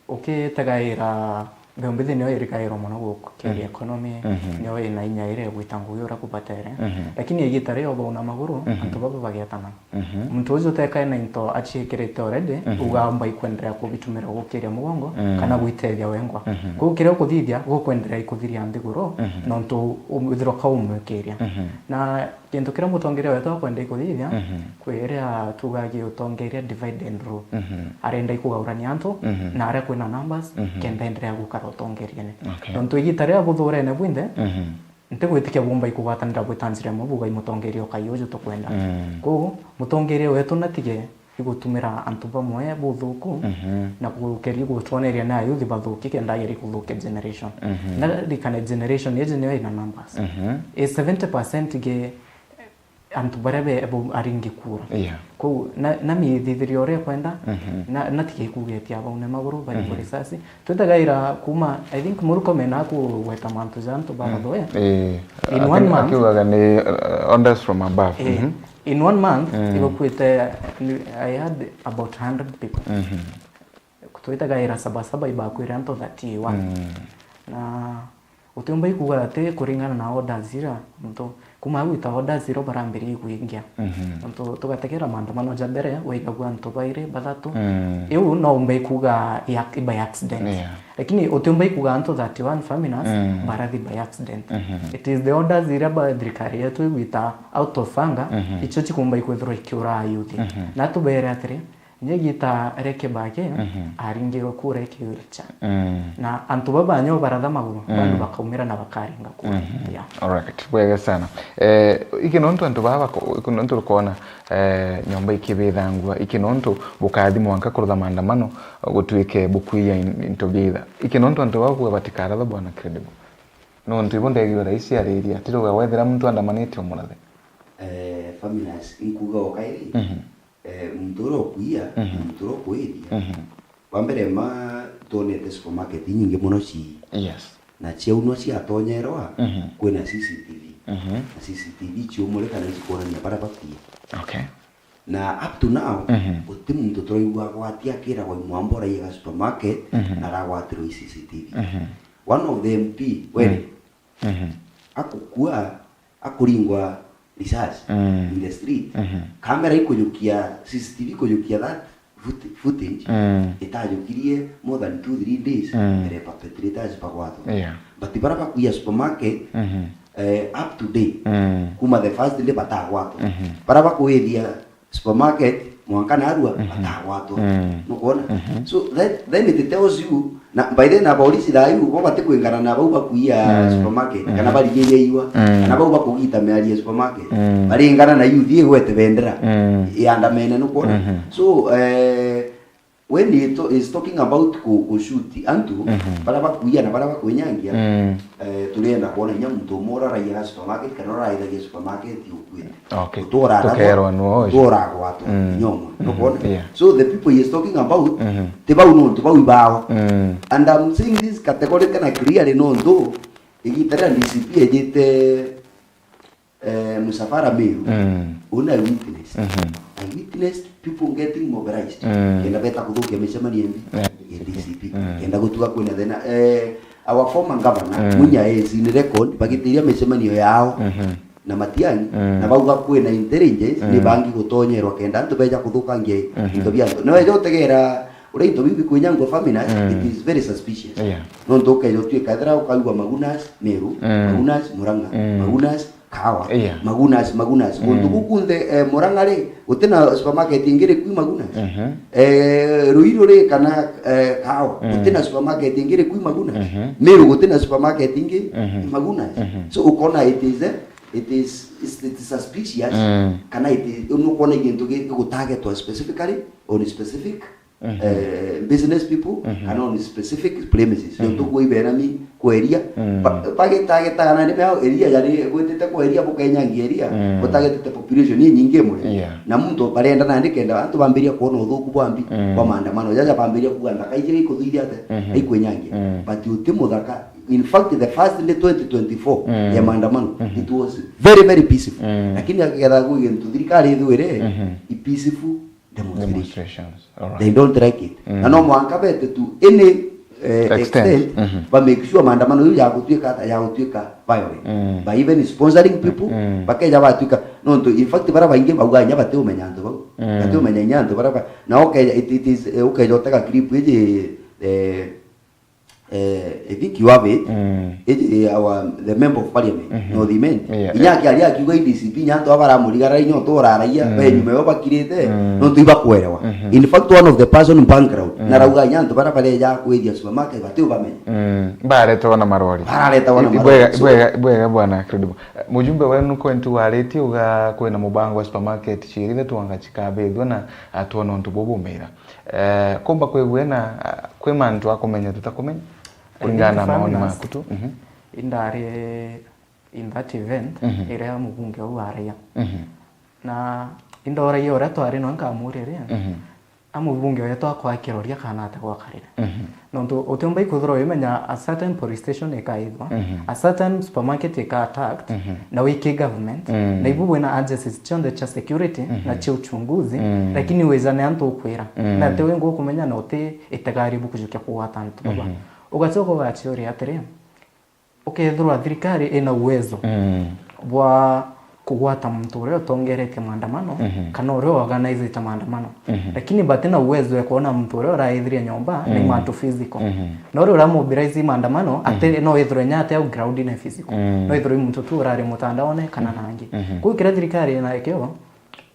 Ukitegaira, mbeu mbithi niyo irikairwo mono guku, kiri, mhm, economy, mhm, niyo ina inya iria igwita ngugi uria kubatere. Mhm. Lakini igita ria uthuna maguru, mhm, antu baba bagetana. Mhm. Muntu ucio utekae na into aciikirite already, mhm, uga mbai kwenderea kubitumira gukiria mugongo, mm, kana gwitethia wengwa. Mhm. Kwou kiria ukuthithia, gukwenderea ikuthiria nthiguru, mhm, nontu withirwa ka umwikiria. Mhm. Na kintu kiria mutongeria wetu akwenda ikuthithia, mhm, kwi iria tugaga utongeria divide and rule. Mhm. Arenda ikugaurania antu, mhm, na aria kwina numbers, mhm, kenda enderea gukara utongeriene. Okay. Nontu igita riria buthurene bwinthe, mhm. Ntigwitikia bumba ikugwatanira bwita njira imwe bugai mutongeria ukai uju tukwenda. Mm. Kwou, mutongeria wetu natige igutumira antu bamwe buthuku, mhm, na gukeria gutwoneria na ayuthi bathuki kenda ageria kuthukia generation. Mhm. Ndarikane generation iji niyo ina numbers. Mhm. I seventy percent ge antu baria be, bo aringi kura. Yeah. Kwou, na, na mithithirio uria ekwenda, mhm, na, na tige kugetia bau ni maguru bari, mhm, risasi. Twitagaira kuma, I think Murkomen akugweta mantu ja antu babathoya. Mm. Eh, in one month, akiugaga ni, uh, orders from above. Eh, mhm. In one month, mm, ibakwite, I had about hundred people. Mhm. Twitagaira Sabasaba ibakwire antu thirty-one. Mm. Na Utiumba ikuga ati kuringana na orders ira, nontu kuma au ita orders ira barambiririe kuingia. Mhm. Nontu tugategera maandamano ja mbere, waigagua antu bairi, bathatu. Mm. Iu no umba ikuga ya, by accident. Yeah. Lakini utiumba ikuga antu thirty-one families, mm, barathi by accident. Mhm. It is the orders ira ba thirikari yetu igwita out of anger, mhm, icio cikumba ikwithirwa ikiura youth. Mhm. Na tubere atiri, Nyegita Reke Bake, mhm, aringirwe kura ikiwira cha. Mm. Na antu baba nyo baratha maguru, mm, bandu bakaumira na bakaringa kura. Mhm. Yeah. Alright, bwega sana. Eh, iki nontu antu baba bako-, iki nontu rukona, eh, nyomba ikibithangua, iki nontu bukathi mwanka kurutha maandamano, gutuike bukwiya in-, into biitha. Iki nontu antu baba kuga batikaratha, bwana Credible. Nontu ibo ndegirwe raisi ariria, atiruga wethira muntu andamanite umurathe. Eh, families, inkuga o kairi, mhm, eh, muntu uria ukuiya, mhm, muntu uria ukuiria. Mhm. Wa mbere ma, twonete supermarket inyingi mono ci-, yes, na ciaunwa ciatonyeerwa, mhm, kwina C C T V. Mhm. Na C C T V ciumurika na icikwonania baria bakuiya. Okay. Na up to now, mhm, guti muntu turaigua agwati akiragwa imwamba uraiyaga supermarket, mhm, na aragwatirwa i C C T V. Mhm. One of the M P, were, mm, mhm, akukua, akuringwa risasi, mm, in the street. Mhm. Camera ikujukia, C C T V ikujukia that foot-, footage, mm, itajukirie more than two, three days, mm, mbere perpetrators bagwatwa. Yeah. But bara bakuiya supermarket, mhm, eh, up to date, mm, kuma the first day batagwatwa. Mhm. Bara bakuithia supermarket, mwanka narua, mhm, batagwatwa. Mm. Nukwona? Mhm. So that, then it tells you, na by then abapolisi thaa iu bo batikwingana na bau bakuiya, mm, supermarket, mhm, kana barigiria iwa, mm, kana bau bakugita miario ya supermarket. Mm. Baringana na youth igwete bendera, mm, iandamene, nukwona? Mhm. So, eh, when he to-, is talking about ku-, kushuti antu, mhm, bara bakuiya na bara bakwinyangia, mm, eh, turienda kwona inya muntu umwe uraragia ga supermarket kana uraithagia supermarket ukuite. Okay. Tukerwa nuo ucio. Tukoragwatwa, mm, inya umwe. Mhm. Nukwona? Yeah. So the people he is talking about, mhm, ti bau nontu bau ibao. Mm. And I'm saying this categorically na clearly nontu igita riria D C P ejite, eh, musafara Meru, mm, una witness. Mhm. I witnessed people getting mobilized. Mm. Kenda beta kuthukia micemanio imbi, yeah, ya D C P. Mm. Kenda gutuga kwina thina. Eh, our former governor, mm, Munya is in record, bagitiria micemanio yao, mhm, na Matiang'i, mm, na bauga kwina intelligence, mm, ni bangi gutonyerwa kenda antu beja kuthukangia, mhm, into bia antu. Na weja utegera uria into biu bikwinyangwa families, mm, it is very suspicious. Yeah. Nontu ukeja utuika ethira ukaigua Magunas Meru, mm, Magunas Murang'a, mm, Magunas Kahawa, yeah, Magunas, Magunas. Mm. Guntu gukunthe, eh, Murang'a ri, gutina supermarket ingi ri kui Magunas. Mhm. Eh, Ruiru ri kana, eh, Kahawa, mm, gutina supermarket ingi ri kui Magunas. Mhm. Meru gutina supermarket ingi, mhm, Magunas. Mhm. So ukona it is, eh, it is, it's, it's suspicious, mm, kana it is, nukwona gintu gi-, gigutagetwa specifically on specific, mhm, eh, business people, mhm, kana on specific premises. Mhm. Nontu gwe ibenami kweria, mm, ba-, bagitagetaga na ndimi yao, eria yari gwitite kweria, bukenyangia eria, mm, butagetete population inyingi imwe. Yeah. Na muntu barenda nandi kenda antu bambiria kwona uthuku bwambi, mm, bwa maandamano. Jaja bambiria kuga nthaka iji ikuthuithia ate, mhm, ikwenyangia. Mm. But uti muthaka. In fact, the first day twenty twenty-four, mm, ya maandamano, mhm, it was very, very peaceful. Mm. Lakini aketha gwi gintu thirikari ithwire, mhm, i peaceful demonstration. Demonstrations. Alright. They don't like it. Mm. Na no mwanka bete tu any, eh, extent, extent, mhm, ba make sure maandamano yu ya gutuika ata, ya gutuika violent. Mm. By even sponsoring people, mm, bakeja batuika, nontu in fact bara baingi bauga inya batiumenya antu bau. Mm. Batiumenya inya antu bara ba-, na ukeja, it, it is, eh, ukeja utega clip iji, eh, eh, I think you have it. Mm. Iji, eh, our, the member of parliament, mhm, North Imenti. Yeah, inya, yeah, akiaria akiuga D C P inya antu abaramurigara inya uturaraia, mm, be nyuma yo bakirite, mm, nontu ibakwerewa. Mhm. In fact, one of the person bankrupt, mm, narauga inya antu bara bareja kwithia supermarket bati ubamenya. Mm. Baretawa na marori. Baretawa na marori. Ibwega, so ibwega, ibwega bwana Credible. Eh, mujumbe wenu Kwenti waritie uga kwina mubango wa supermarket ciiri ithatu anga cikabithua na atwona untu bubu bumeira. Eh, kumba kwigua na, ah, kwi mantu akumenya tutakumenya? Kuringana na mawoni maku tu. Mhm. Indari in that event, mhm, iria mubunge uu araia. Mhm. Na indoragia uria twari no nkamuriria, mhm, a mubunge wetu akwa kiroria kana ate gwakarire. Mhm. Nontu utiumba ikwithirwa wimenya a certain police station ikaithwa, mhm, a certain supermarket ika attacked, mhm, na wiki government, mm, na ibu bwina agencies cionthe cia security, mhm, na cia uchunguzi, mm, lakini wizane antu ukwira. Mm. Na ati wingi ukumenya na uti itegari bukujukia kugwata antu baba. Mhm. Ugacoka ugaciuria atiri, Ukethirwa thirikari ina uwezo Mm. bwa kugwata muntu uria utongeretie maandamano Mhm. kana uria organizite maandamano. Mhm. Lakini bati na uwezo ya kuona muntu uria uraithiria nyomba ni Mm. mantu physical. Mhm. Na uria uramobilize maandamano, ati Mhm. no ithirwe nya ati au ground ni physical. Mm. No ithirwe muntu tu urari mutandaone kana Mhm. nangi. Mhm. Kuu kiria thirikari inakio,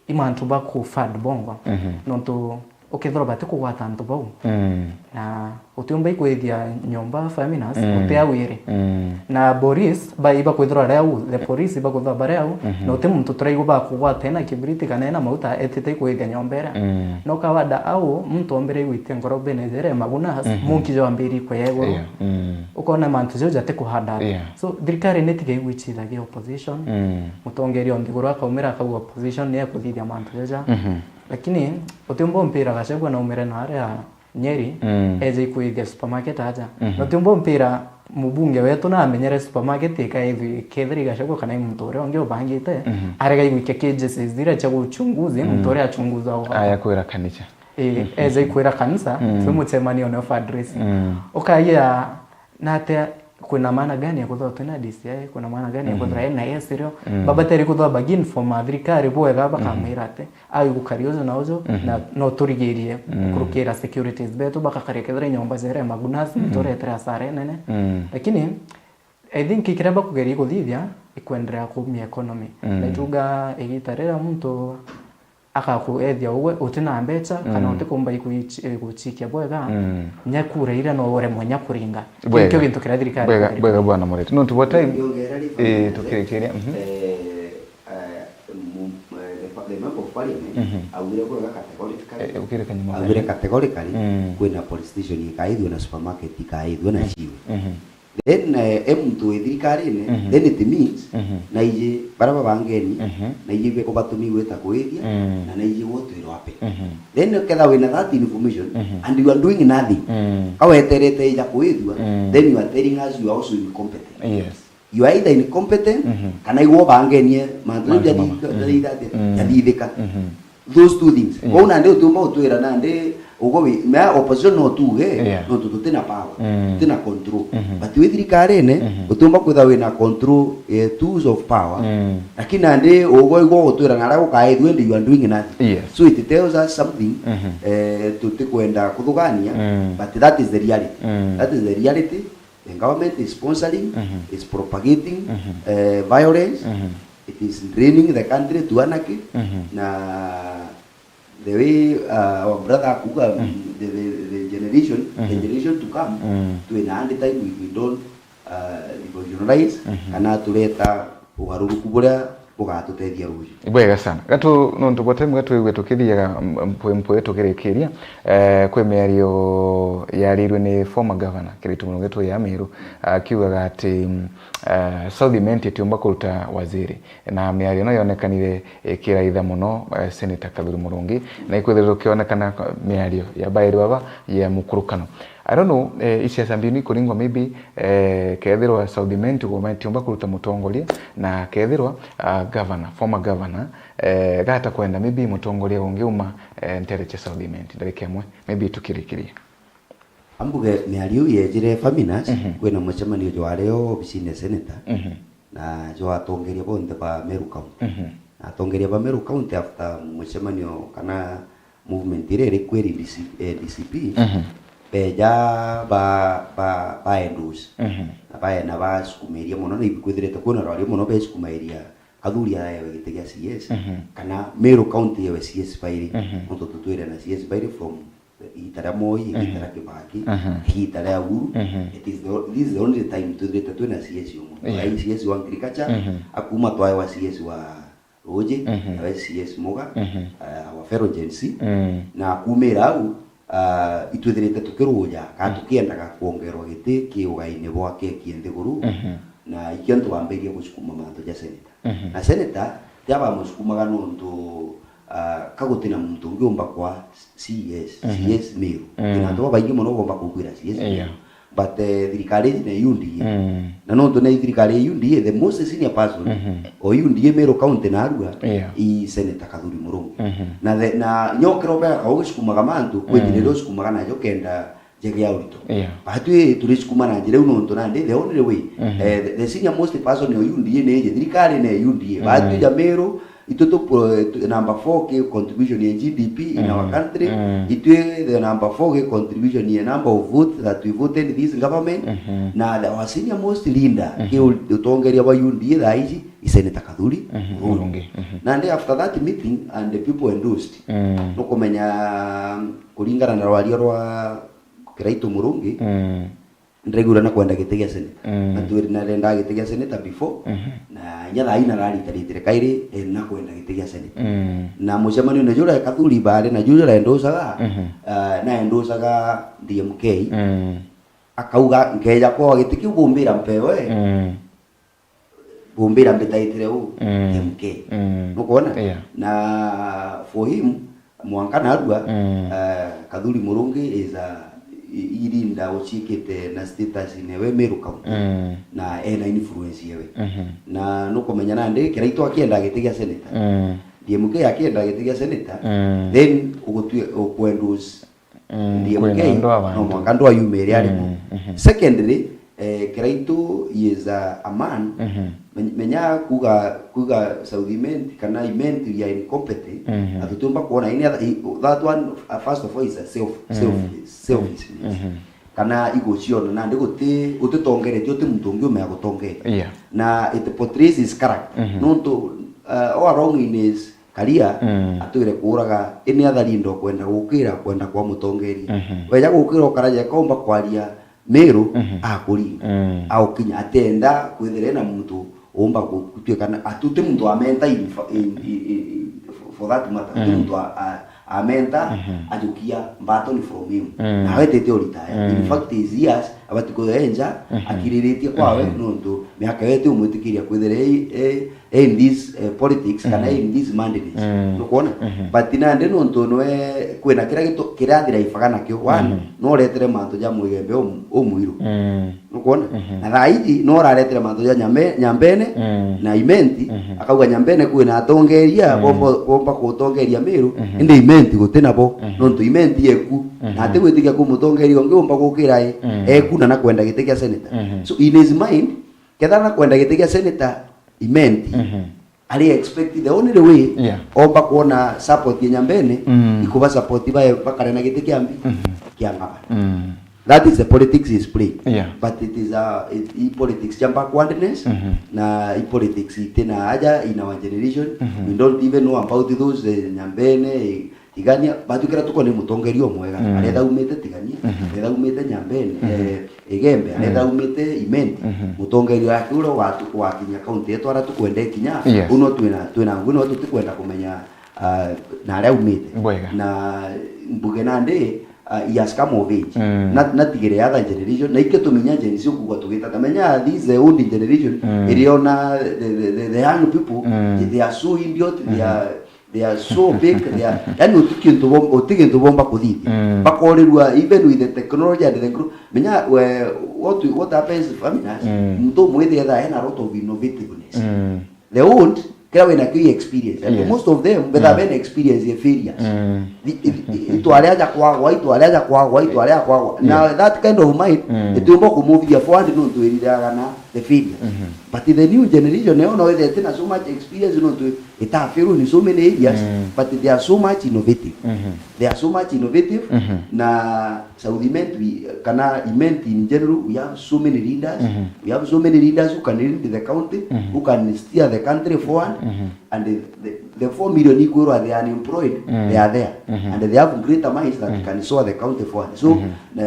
i mantu ba ku fund bongo. Mhm. Nontu ukethirwa bati kugwata antu bau. Mm. Na utiumba ikwithia nyomba Feminas, Mm. uti au iri. Mm. Na boris, ba, ibakwithirwa ari au, the police ibakwithirwa bari au, Mhm. na uti muntu turaigua bakugwata ena kibiriti kana ena mauta, etite ikwithia nyomba iria. Mm. No kawada au, muntu ombire igwitia ngoro bene jere magunas, Mhm. munki jwambiri kwea iguru. Yeah. Mm. Ukona mantu jau jati kuhanda. Yeah. So, thirikari ni tiga igwichithagia opposition. Mm. Mutongeria o nthiguru akaumira akauga opposition ni ekuthithia mantu jaja. Mhm. Lakini utiumba umpira Gachagua naumire na aria Nyeri, Mm. eje ikwithia supermarket aja. Mhm. Na utiumba umpira mubunge wetu na amenyere supermarket ikaithwi, ikethira i Gachagua kana i muntu uria ungi ubangite, Mhm. arega igwikia cages zira cia guchunguzi, Mm. muntu uria achunguza o hau. Aya kwira kanisa. Eh, Mhm. eje ikwira kanisa, Mm. twi mucemanio ni fundraising. Mm. Ukagia, na atia, kwina maana gani ya kuthwa twina D C I, kwina maana gani ya Mhm. kuthwa N I S irio? Mm. Babateri kuthwa bagin for ma thirikari bwega, bakamwira ati, "Ai gukari uju na uju, Mhm. na no turigirie Mm. kurukira securities betu, bakakaria kethira nyomba jere magunas, Mhm. turetere asara nene." Mm. Lakini, I think kiria bakugeria kuthithia, ikwenderea kumia economy. Mm. Na ituga igita riria muntu akakuethia ugwe uti na mbecha, kana Mm. utikumba ikuichi-, iguchikia bwega, Mm. nya kura iria no uremwe nya kuringa. Bwega. Kio gintu kiria thirikari Bwega, ikwagirite. Bwega bwana Mureti. Nontu bwa time, Ngiongera ri eh, tukirikiria, mhm. Eh, eh, mu-, eh, the pa-, the member of parliament, Mhm. augire bwega categorically. Eh, ukire kanyuma Augire kanya. categorically, Mm. kwina police station ikaithua na supermarket ikaithua na Mm. ciwe. Mhm. Then, eh, e muntu wi thirikarine, Mhm. then it means, Mhm. na iji baria babangeni, Mhm. na iji beko batumi gwita kwithia, Mm. na na iji gutwirwa ape. Mhm. Then ukethira wina that information, Mhm. and you are doing nothing, Mm. ka weterete ija kwithua, Mm. then you are telling us you are also incompetent. Yes. You are either incompetent, Mhm. kana igwo bangenie mantu Mantu jathi-, mama. Mhm. jathithika. Mm. Jathithika. Mhm. Those two things. Yeah. Kwou nandi utiumba utwira nandi ugo wi, mea opposition no tuge, Yeah. nontu tutina power, Mm. tutina control. Mhm. But wi thirikarine, Mhm. utiumba kwitha wina control, eh, tools of power. Mm. Lakini nandi ugo igwo utwira na aria gukaithua, indi you are doing nothing. Yes. So it tells us something, Mhm. eh, tutikwenda kuthugania, Mm. but that is the reality. Mm. That is the reality. The government is sponsoring, Mhm. is propagating, Mhm. eh, violence. Mhm. It is draining the country to anarchy. Mhm. Na the way, uh, our brother akuga, Mhm. the, the, the generation, the Mhm. generation to come, Mm. twina hard time if we don't, uh, revolutionalize, Mhm. kana tureta ugaruruku buria bugatutethia ruuju. Bwega sana. Gatu nontu bwa time, gatwigue tukithiaga, m-, mpwe, mpwe tukirikiria, eh, kwi miario yarirwe ni former governor, Kiritu Murungi tu ya Meru, akiugaga ati, mm, eh, South Imenti itiumba kuruta waziri. Na miario no yonekanire ikiraitha muno, eh, Senator Kathuri Murungi, na ikwithirwa tukionekana miario ya bairi baba ya mukurukano. I don't know, eh, isiasa mbinu ikuringwa maybe, eh, kethirwa South Imenti tigwo matiumba kuruta mutongoria, na kethirwa, ah, governor, former governor, eh, gata kwenda maybe mutongoria ungi uma, eh, ntere cia South Imenti. Ndarika imwe, maybe tukirikiria. Ambuge miario iu yejire Faminas, Mhm. kwina mucemanio jwari o obisine ya senator, Mhm. na jwa atongeria bonthe ba Meru County. Mhm. Na atongeria ba Meru County after mucemanio kana movement iria iri kwiri D C, eh, D C P, Mhm. beja ba, ba, ba endorse. Mhm. Na ba, na basukumiria mono, na ibikwithirite kwina rwario mono besukumairia Kathuri aewe giti gia C S, Mhm. kana Meru County yewe C S bairi. Mhm. Nontu tutwire na C S bairi from igita ria Moi, igita Mhm. ria Kibaki, Mhm. igita ria Uhuru. Mhm. It is the, this is the only time twithirite twina C S umwe. Yeah. Twae C S wa agriculture, Mhm. akuma twaewa C S wa ruuji, Mhm. na we C S Muga, Mhm. eh, our fellow Gen Z. Mm. Na kumira au, ah, itwithirite tukiruja, kana Mm. tukiendaga kwongerwa giti ki ugaine bwa keki nthiguru. Mhm. Na ikio antu bambiririe gucukuma mantu ja senator. Mhm. Na senator, ti abamucukumaga nontu, ah, ka gutina muntu ungi umba kwa C S, Mhm. C S Meru. Mm. Kwina antu babaingi mono bomba kumbwira C S Meru. Yeah. But, eh, thirikari iji ni U D A. Mm. Na nontu ni thirikari ya U D A, the most senior person Mhm. o U D A Meru County narua Yeah. i Senator Kathuri Murungi. Mhm. Na the, na nyokero bega kau gicikumagama antu, kwiji Mm. riria ucikumaga najo kenda njege ya urito. Yeah. Batwi turi cukuma na njira iu nontu nandi the only way, mhm, eh, the, the senior most person ya U D A ni iji, thirikari ni U D A. Mhm. Batwi ja Meru, itu tu pro-, tu, number four ki contribution ya G D P in our, mhm, country. Mhm. Itwi the number four ki contribution ya number of votes that we voted this government. Mhm. Na the, our senior most leader, mhm, ki u-, utongeria bwa U D A thaa iji, i Senator Kathuri, mhm, Murungi. Murungi. Mhm. Nandi after that meeting and the people endorsed. Mhm. Nukumenya kuringana na rwaria rwa Kiraitu Murungi, mm, ndiraigua na kwenda giti gia seneta. Mm. Na twiri na renda giti gia seneta before, mhm, na inya thaa ina raritaritire kairi, eh, na kwenda giti gia seneta. Mm. Na mucemanio na jura Kathuri bari na jura endosaga, mhm, ah, na endosaga D M K. Mm. Akauga, "Nkeja kwa giti kiu bumbira mpewe." Mm. Bumbira mbitaitire u, mm, M K. Mm. Nukwona? Yeah. Na for him, mwanka narua, mm, eh, Kathuri Murungi is a, i-, i leader uciikite na status newe Meru County. Mm. Na ena influence yewe. Mhm. Na nukumenya nandi, Kiraitu akienda giti gia senator. Mm. D M K akienda giti gia senator, mm, then ugutwi-, ukwendorse Mm, D M K, kwina andu abangi. No mwanka andu ayumire arimo. Mm, mhm. Secondly, eh, Kiraitu, he is a, a man. Mhm. Men-, menya kuga, kuga South Imenti kana Imenti, we are incompetent. Mhm. Atutiumba kuona ini, that one, uh, first of all, is a self, mm, self, selfishness. Mhm. Kana iguciona nandi guti, utitongeretie, uti muntu ungi umea gutongeria. Yeah. Na it portrays his character. Mhm. Nontu, uh, all along in his career, mm, atwire kuuraga, ini athari ndo kwenda gukira kwenda kwa mutongeria. Mhm. Weja gukira ukaraja kaumba kwaria Meru, mhm, akuringa. Mm. Aukinya atenda kwithira na muntu umba gu-, gutuika na atuti muntu amenta in fa-, in, in, in, in, for that matter, atuti, mhm, muntu a, a, amenta, mhm, ajukia mbaton from him. Mm. Na awetete uritaya. Mm. In fact, his years, abati kuya enja, mhm, akiriritie kwawe, mhm, nontu miaka yetu umwitikiria kwithira e, e, in this, eh, politics, kana, mhm, in this madness. Mm. Nukwona? Mhm. But nandi nontu nwe kwina kiria gitu-, kirathira ifaga nakio. One, mhm, no uretere mantu ja Mwigembe um-, umwiru. Mm. Nukwona? Mhm. Na thaa iji no uraretere mantu ja Nyambe-, Nyambene, mm, na Imenti, mhm, akauga Nyambene kwina atongeria, mm, bomba, bomba kutongeria Meru, mhm, indi Imenti guti nabo, mhm, nontu Imenti eku. Mhm. Na ati gwitikia ku mutongeria ungi umba gukira i, mm, eku na nakwenda giti kia senator. Mhm. So in his mind, kethira nakwenda giti kia senator, Imenti, mhm, ari expect the only way, yeah, omba kuona support ya Nyambene, mm, ikuba support bae bakare na giti kia mbi, mhm, kia ngabana. Mm. That is the politics is playing. Yeah. But it is a, it, i politics ya backwardness, mhm, na i politics itina aja in our generation. Mhm. We don't even know about those, eh, Nyambene, eh, Tigania, batwikira tuko ni mutongeria umwega. Mm. Aria thaumite Tigania, mhm, aria thaumite Nyambene, mhm, eh, Igembe, aria, mm, thaumite Imenti. Mhm. Mutongeria wake uria watu-, wakinya kaunti yetu aria tukwenda ikinya, yes, uno twina, twina ngugi no tutikwenda kumenya, ah, na aria aumite. Bwega. Na mbuge nandi, ah, he has come of age. Mm. Na, natigire other generation, na ikio tuminya Gen Z ukuga tugitata. Menya this, eh, old generation, mm, iriona the, the, the, the young people, mm, they are so idiot, they, mhm, are They are so big, they are, yani, uti kintu bom-, uti kintu bomba kuthithia. Mm. Bakorirua, even with the technology and the group. Menya, we, what we, what happens, I mean, as, mm, muntu umwe etha ena lot of innovativeness. Mm. The old, kira wina kio experience. And, yes, most of them, betha, mm, bena experience ya failures. Mm. Itware aja kwagwa, itware aja kwagwa, itware aja kwagwa. Now, yeah, that kind of mind, mm, itiumba kumuvithia forward nontu iriraga na the failures. Mm-hmm. But the new generation, nayo no wethe itina so much experience nontu ita fail in so many areas, mm, but they are so much innovative. Mm-hmm. They are so much innovative, mm-hmm, na South Imenti, we, kana Imenti in general, we have so many leaders. Mm-hmm. We have so many leaders who can lead the county, mm-hmm, who can steer the country forward. Mm-hmm. And the, the, the four million ikwirwa they are unemployed, mm, they are there. Mm-hmm. And they have greater minds that, mm, can soar the county forward. So, mm-hmm, na,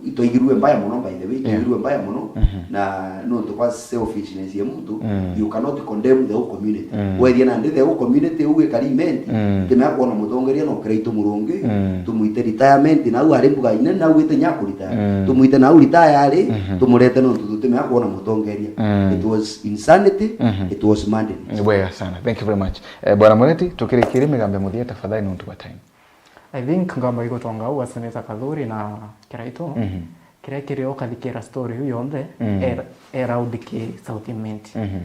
itwaigirue mbaya muno, by the way, yeah, itwaigirue mbaya muno, mm-hmm, na nontu kwa selfishness ya muntu, mm, you cannot condemn the whole community. Mm. Wethia nandi the whole community uu ikari Imenti, mm, timea kuona mutongeria no Kiraitu Murungi, mm, tumwite retirement, na au ari mbuga ine, na au ite nya kuritaya. Mm. Tumwite na au retire ari, mm-hmm, tumurete nontu tutimea kuona mutongeria. Mm. It was insanity, mm-hmm, it was madness. Ni bwega sana. Thank you very much. Eh, Bwana Mureti, tukirikirie migambo ya muthia, tafadhali, nontu bwa time. I think ngamba igutonga uu wa Senator Kathuri na Kiraitu. Mhm. Kiria kiri ukathikira story iu yonthe, mm, e, e loud ki South Imenti. Mhm.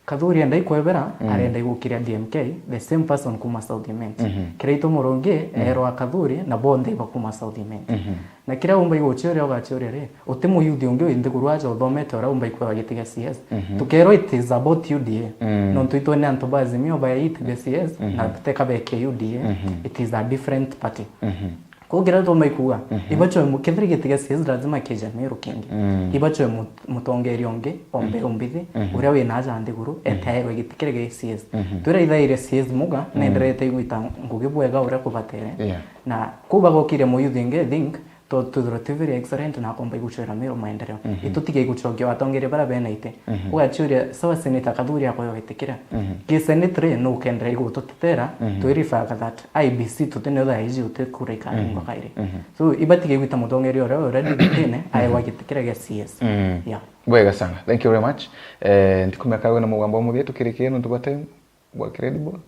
Kathuri enda ikwebera, mm, arenda igukiria D M K, the same person kuma South Imenti. Mhm. Kiraitu Murungi, mm, erwa Kathuri, na bonthe iba kuma South Imenti. Mhm. Na kiria umba iguciuria ugaciuria ri, uti muyuthi ungi wi nthiguru aja uthomete uria umba ikweba giti gia C S. Mhm. Tukerwa it is about U D A. Mm. Nontu itwe ni antu ba Azimio ba it the C S, mhm, na teka beke U D A. Mhm. It is a different party. Mhm. Kwou kiria tumba ikuga, mhm, ibacwe mu-, kethira giti gia C S lazima kije Meru kingi. Mm. Ibacwe mu-, mutongeria ungi, ombe, mhm, umbithi, mhm, uria wi naja nthiguru, mhm, etaerwe giti kiria gia C S. Mhm. Twira ithaire C S muga, mm, nenderete igwita ngugi bwega uria kubatere. Yeah. Na kuu bagokire muyuthi ingi, I think, to, to the very excellent na akomba igucwira Meru maendeleo. Mhm. Itutige igucokia watongeria bara bena ite. Mhm. Ugaciuria, sawa, Senator Kathuri akoya giti kiria. Mhm. Ki Senate ri, nukendera igututetera, mhm, twirifaga that I B C tuti nio thaa iji uti kura ikaringwa, mhm, kairi. Mhm. So, ibatige gwita mutongeria uria already gitine, mhm, aewa giti kiria gia C S. Mm. Yeah. Bwega sana. Thank you very much. Eh, ntikumeka wina mugambo wa muthia tukirikie nontu bwa time. Bwa credible?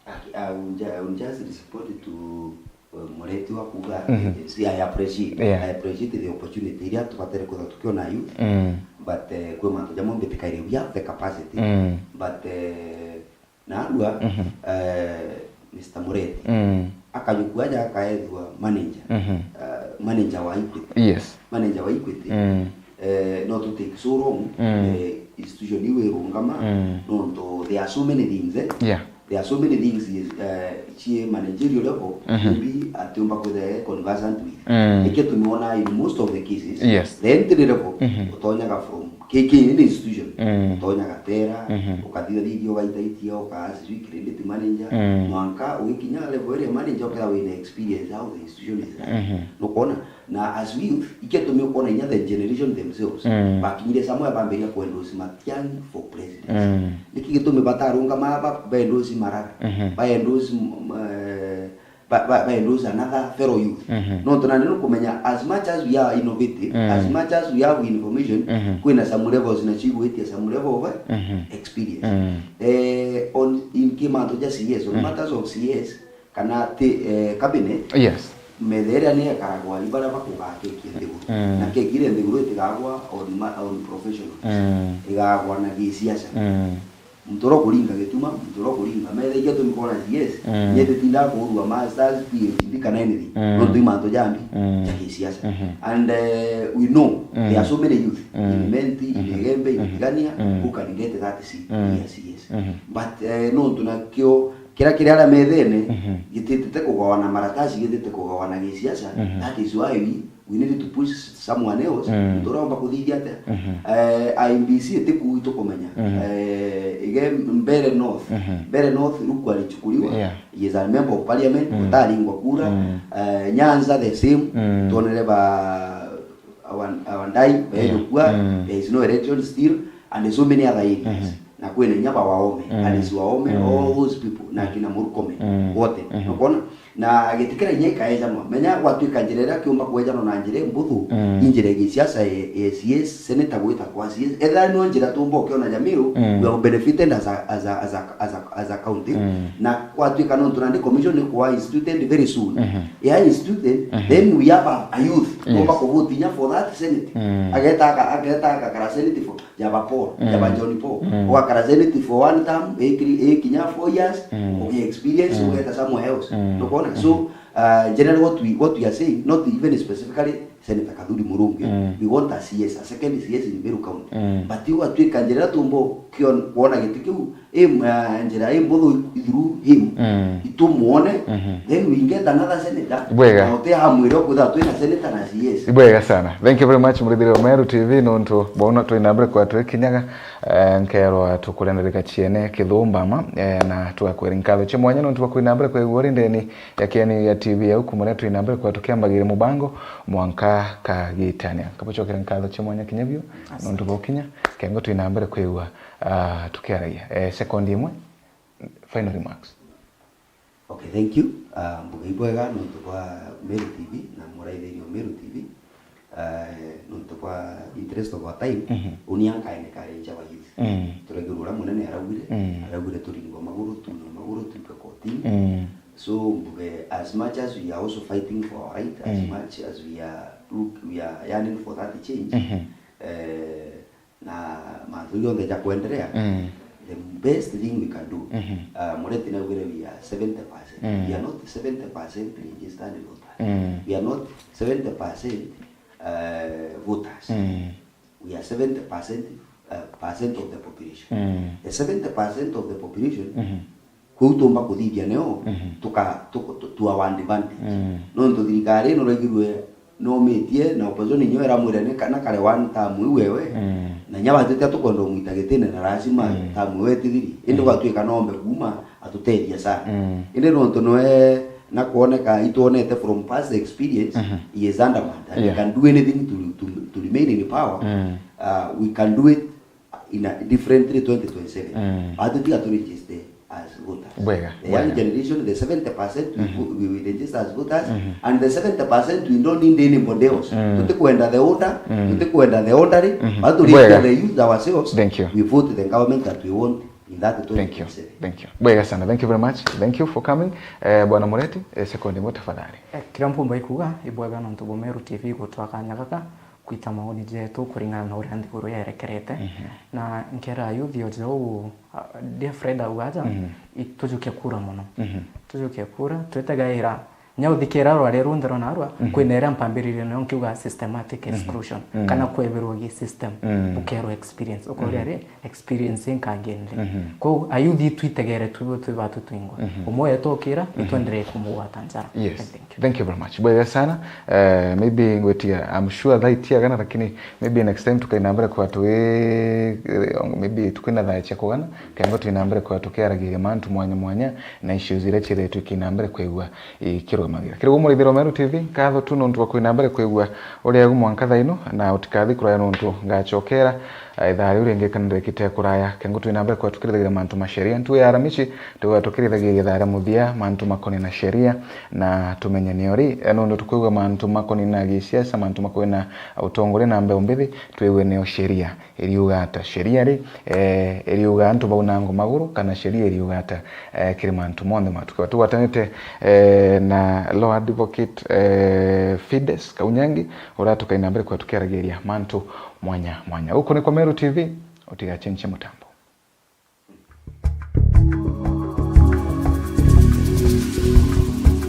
Aki-, I will ju-, I will just respond to, uh, Mureti wa kuuga ati, mhm, see, I appreciate, yeah, I appreciate the opportunity iria tubatere kwithirwa tukiona youth, mm, but, eh, kwi mantu jamwe mbitikaire we have the capacity, mm, but, eh, narua, mhm, eh, Mister Mureti, mm, akajukua aja akaethua manager, mhm, eh, manager wa Equity. Yes. Manager wa Equity. Mm. Eh, no tu take so long, mm, eh, institution iu irungama, mm, nontu there are so many things, eh? Yeah. There are so many things, eh, cie managerial level, mhm, maybe atiumba kwithira e conversant with. Mm. Nikio tumiona in most of the cases, yes, the entry level, mhm, utonyaga from K K ni institution, mm, utonyaga tera, mhm, ukathitha thithia ugaitaitia, uka as we credit manager, mm, mwanka ugikinya level iria manager ukethira wina experience how the institution is run. Mhm. Nukona? Na as we youth, ikio tumi ukona inya the generation themselves, mm, bakinyire somewhere bambiria ku endorse Matiang'i for president. Mm. Niki gitumi batarungama ba, ba endorse Marara, mhm, ba endorse, mm, eh, ba, ba, ba endorse another fellow youth? Mhm. Nontu nandi nukumenya, as much as we are innovative, mm, as much as we have information, mhm, kwina some levels na cigwitia some level of, eh, mhm, experience. Mm. Eh, on, in ki mantu ja C S, on, mm, matters of C S, kana ati, eh, cabinet, yes, metha iria ni ekaragwa i baria bakugaa keki ya nthiguru. Mm. Na keki iria nthiguru itigagwa on ma-, on professionals. Mm. Igagwa na gisiasa. Mm. Muntu uria ukuringa gituma, muntu uria ukuringa metha, igia tumi kwona C S, mm, nye titindaga kuurua masters, P H D kana anything. Mm. Nontu i mantu jambi, mm, ja gisiasa. Mhm. And, eh, we know, mm, there are so many youth, mm, in Imenti, in, mhm, Igembe, in, mhm, Tigania, mm, who can get that seat, mm, here C S. Mhm. But, eh, nontu nakio kiria kiri aria methene, mhm, gititite kugawa na maratasi, gititite kugawa na gisiasa. Mhm. That is why we, we need to push someone else, mm, muntu uria umba kuthithia atia. Mhm. Eh, I B C itiku itukumenya. Mhm. Eh, ige Mbeere North. Mhm. Mbeere North, Ruku alichukuliwa. Yeah. He is a member of parliament, mm, utaringwa kura. Mm. Eh, Nyanza the same. Mm. Tuonere ba Awan-, Awandai, yeah, baejukua, mm, there is no election still, and so many other areas. Mhm. Na kwina inya ba Waome, mm, Alice Waome, mm, all those people, na kina Murkomen, mm, wote. Mhm. Nukona? Na gitikira inya ikaejanwa. Menya gwatuika njira iria kiumba kwejanwa na njira imbuthu, mm, i njira ya gisiasa ya, ya C S, senator gwita kwa C S. Ethira no njira tumba ukiona Nyamiru, mm, we are benefited as a, as a, as a, as a, as a county. Mm. Na gwatuika nontu nandi commission ni kwa instituted very soon. Mhm. Ya instituted, mhm, then we have a, a youth, yes, tumba kuvote inya for that senate. Mm. Ageta aka-, ageta agakara senate for Jaba Paul, mm, Jaba John Paul. Mm. Ugakara Zenith for one term, iki-, ikinya four years, mm, ugi experience, mm, ugeta somewhere else. Mm. Nukona? So, mm-hmm, uh, generally what we, what we are saying, not even specifically Senator Kathuri Murungi, mm, we want a C S, a second C S in Meru County. Mm. But iu atwika njira tumbo kion-, kuona giti kiu, im-, uh, njira imbuthu through him, mm, itumuone, mm-hmm, then we get another senator. Bwega. Na uti amwire ukwitha twina senator na C S. Bwega sana. Thank you very much, murithiri wa Meru T V, nontu bwaona twina mbere kwa twikinyaga. Eh, nkerwa tukurendereka ciene kithumba ma, eh, na tugakwira nkatho cia mwanya nontu bwa kwina mbere kwigua uri ndeni ya kieni ya T V yau, kuma riria twina mbere kwa tukiambagira mubango mwanka kagitania. Nkabucokera nkatho cia mwanya kinya biu, asante, nontu bwa ukinya, kengo twina mbere kwigua, ah, tukiaragia. Eh, sekondi imwe, final remarks. Okay, thank you. Ah, mbuga ibwega nontu bwa Meru T V na muraithiria o Meru T V. Ah, nontu bwa interest of our time, mhm, uni ankaene kare nja wa youth. Mm. Turaigirwa uria munene araugire, mm, araugire turingwe maguru, tunwe maguru, tuke kotini. Mm. So, mbuge, as much as we are also fighting for our right, as, mm, much as we are, look, we are yearning for that change, mhm, eh, na mantu jonthe ja kwenderea, mm, the best thing we can do. Uh, Mureti naugire we are seventy percent. We are not seventy percent registered voters. We are not seventy percent uh, voters. We are seventy percent, uh, percent of the population. The seventy percent of the population, kuu tumba kuthithia nio tuka tu- tu- to our advantage. Nontu thirikari ino uraigirwe nomitie na opposition inyo iramwira ni kana kare one term iu wewe, na nya batete tukwenda umwita gitine na lazima term iu etithiri, indi gwatuika nombe kuuma atutethia sana. Indi nontu noe na kwoneka itwonete from past experience, he is undermined and he can do anything to, to, to remain in power. Uh, we can do it in a differently twenty twenty-seven. But tutiga tu register as voters. Bwega, the young generation, the seventy percent we, we will register as voters, and the seventy percent we don't need anybody else. Tutikwenda the older, tutikwenda the elderly, but to register the youth ourselves. Thank you. We vote the government that we want in that twenty twenty-seven. Thank you. Bwega sana. Thank you very much. Thank you for coming. Eh, Bwana Mureti, eh, sekondi imwe tafadhali. Eh, kiria mpumba ikuga, ibwega nontu bwa Meru T V gutwa kanya gaka kwita maoni jetu kuringana na uria nthiguru yerekerete. Na nkera ayuthi o jau, ah, dear Fred auga aja, i-, tujuke kura mono. Tujuke kura, twitegaira, nya uthikira rwari runthe rwa narua, kwina iria mpambiririe nayo nkiuga systematic exclusion, kana kweberwa gi system, ukerwa experience, ukoria ri, experience inkangenire. Kwou ayuthi twitegere twi, twi batu twingwa. Umwe etokira, itwenderee kumugwata njara. Yes. Thank you. Thank you very much. Bwega sana. Eh, maybe ngwetia, I'm sure thaa itiagana, lakini maybe next time tukaina mbere kwa twi, eh, maybe tukwina thaa cia kugana, kenda tuina mbere kwa tukiaragiria mantu mwanya mwanya na issues iria ciethetwe ikina mbere kwigua ikirugamanira. Kiri guo murithiro Meru T V, nkatho tu nontu bwa kwina mbere kwigua uria gu mwanka thaa ino, na utikathi kuraya nontu ngachokera, eh, ithaa riu ringi kana ndagika ite kuraya. Kenda tuina mbere kwa tukirithagira mantu ma sheria, ntuku ya Aramici, Tuga tukirithagiria thaa ria muthia mantu makoni na sheria na tumenyane ori, eh, nontu tukwigua mantu makoni na gisiasa, mantu makoni na utongoria na mbeu mbithi, twigue nio sheria iriuga ata. Sheria ri, eh, iriuga antu baunangwe maguru, kana sheria iriuga ata, eh, kiri mantu monthe matukiwa. Tugwatanite, eh, na Law Advocate, eh, Fides Kaunyangi, uria tukaina mbere kwa tukiaragiria mantu mwanya mwanya. Guku ni kwa Meru T V, utigachenche mutambo.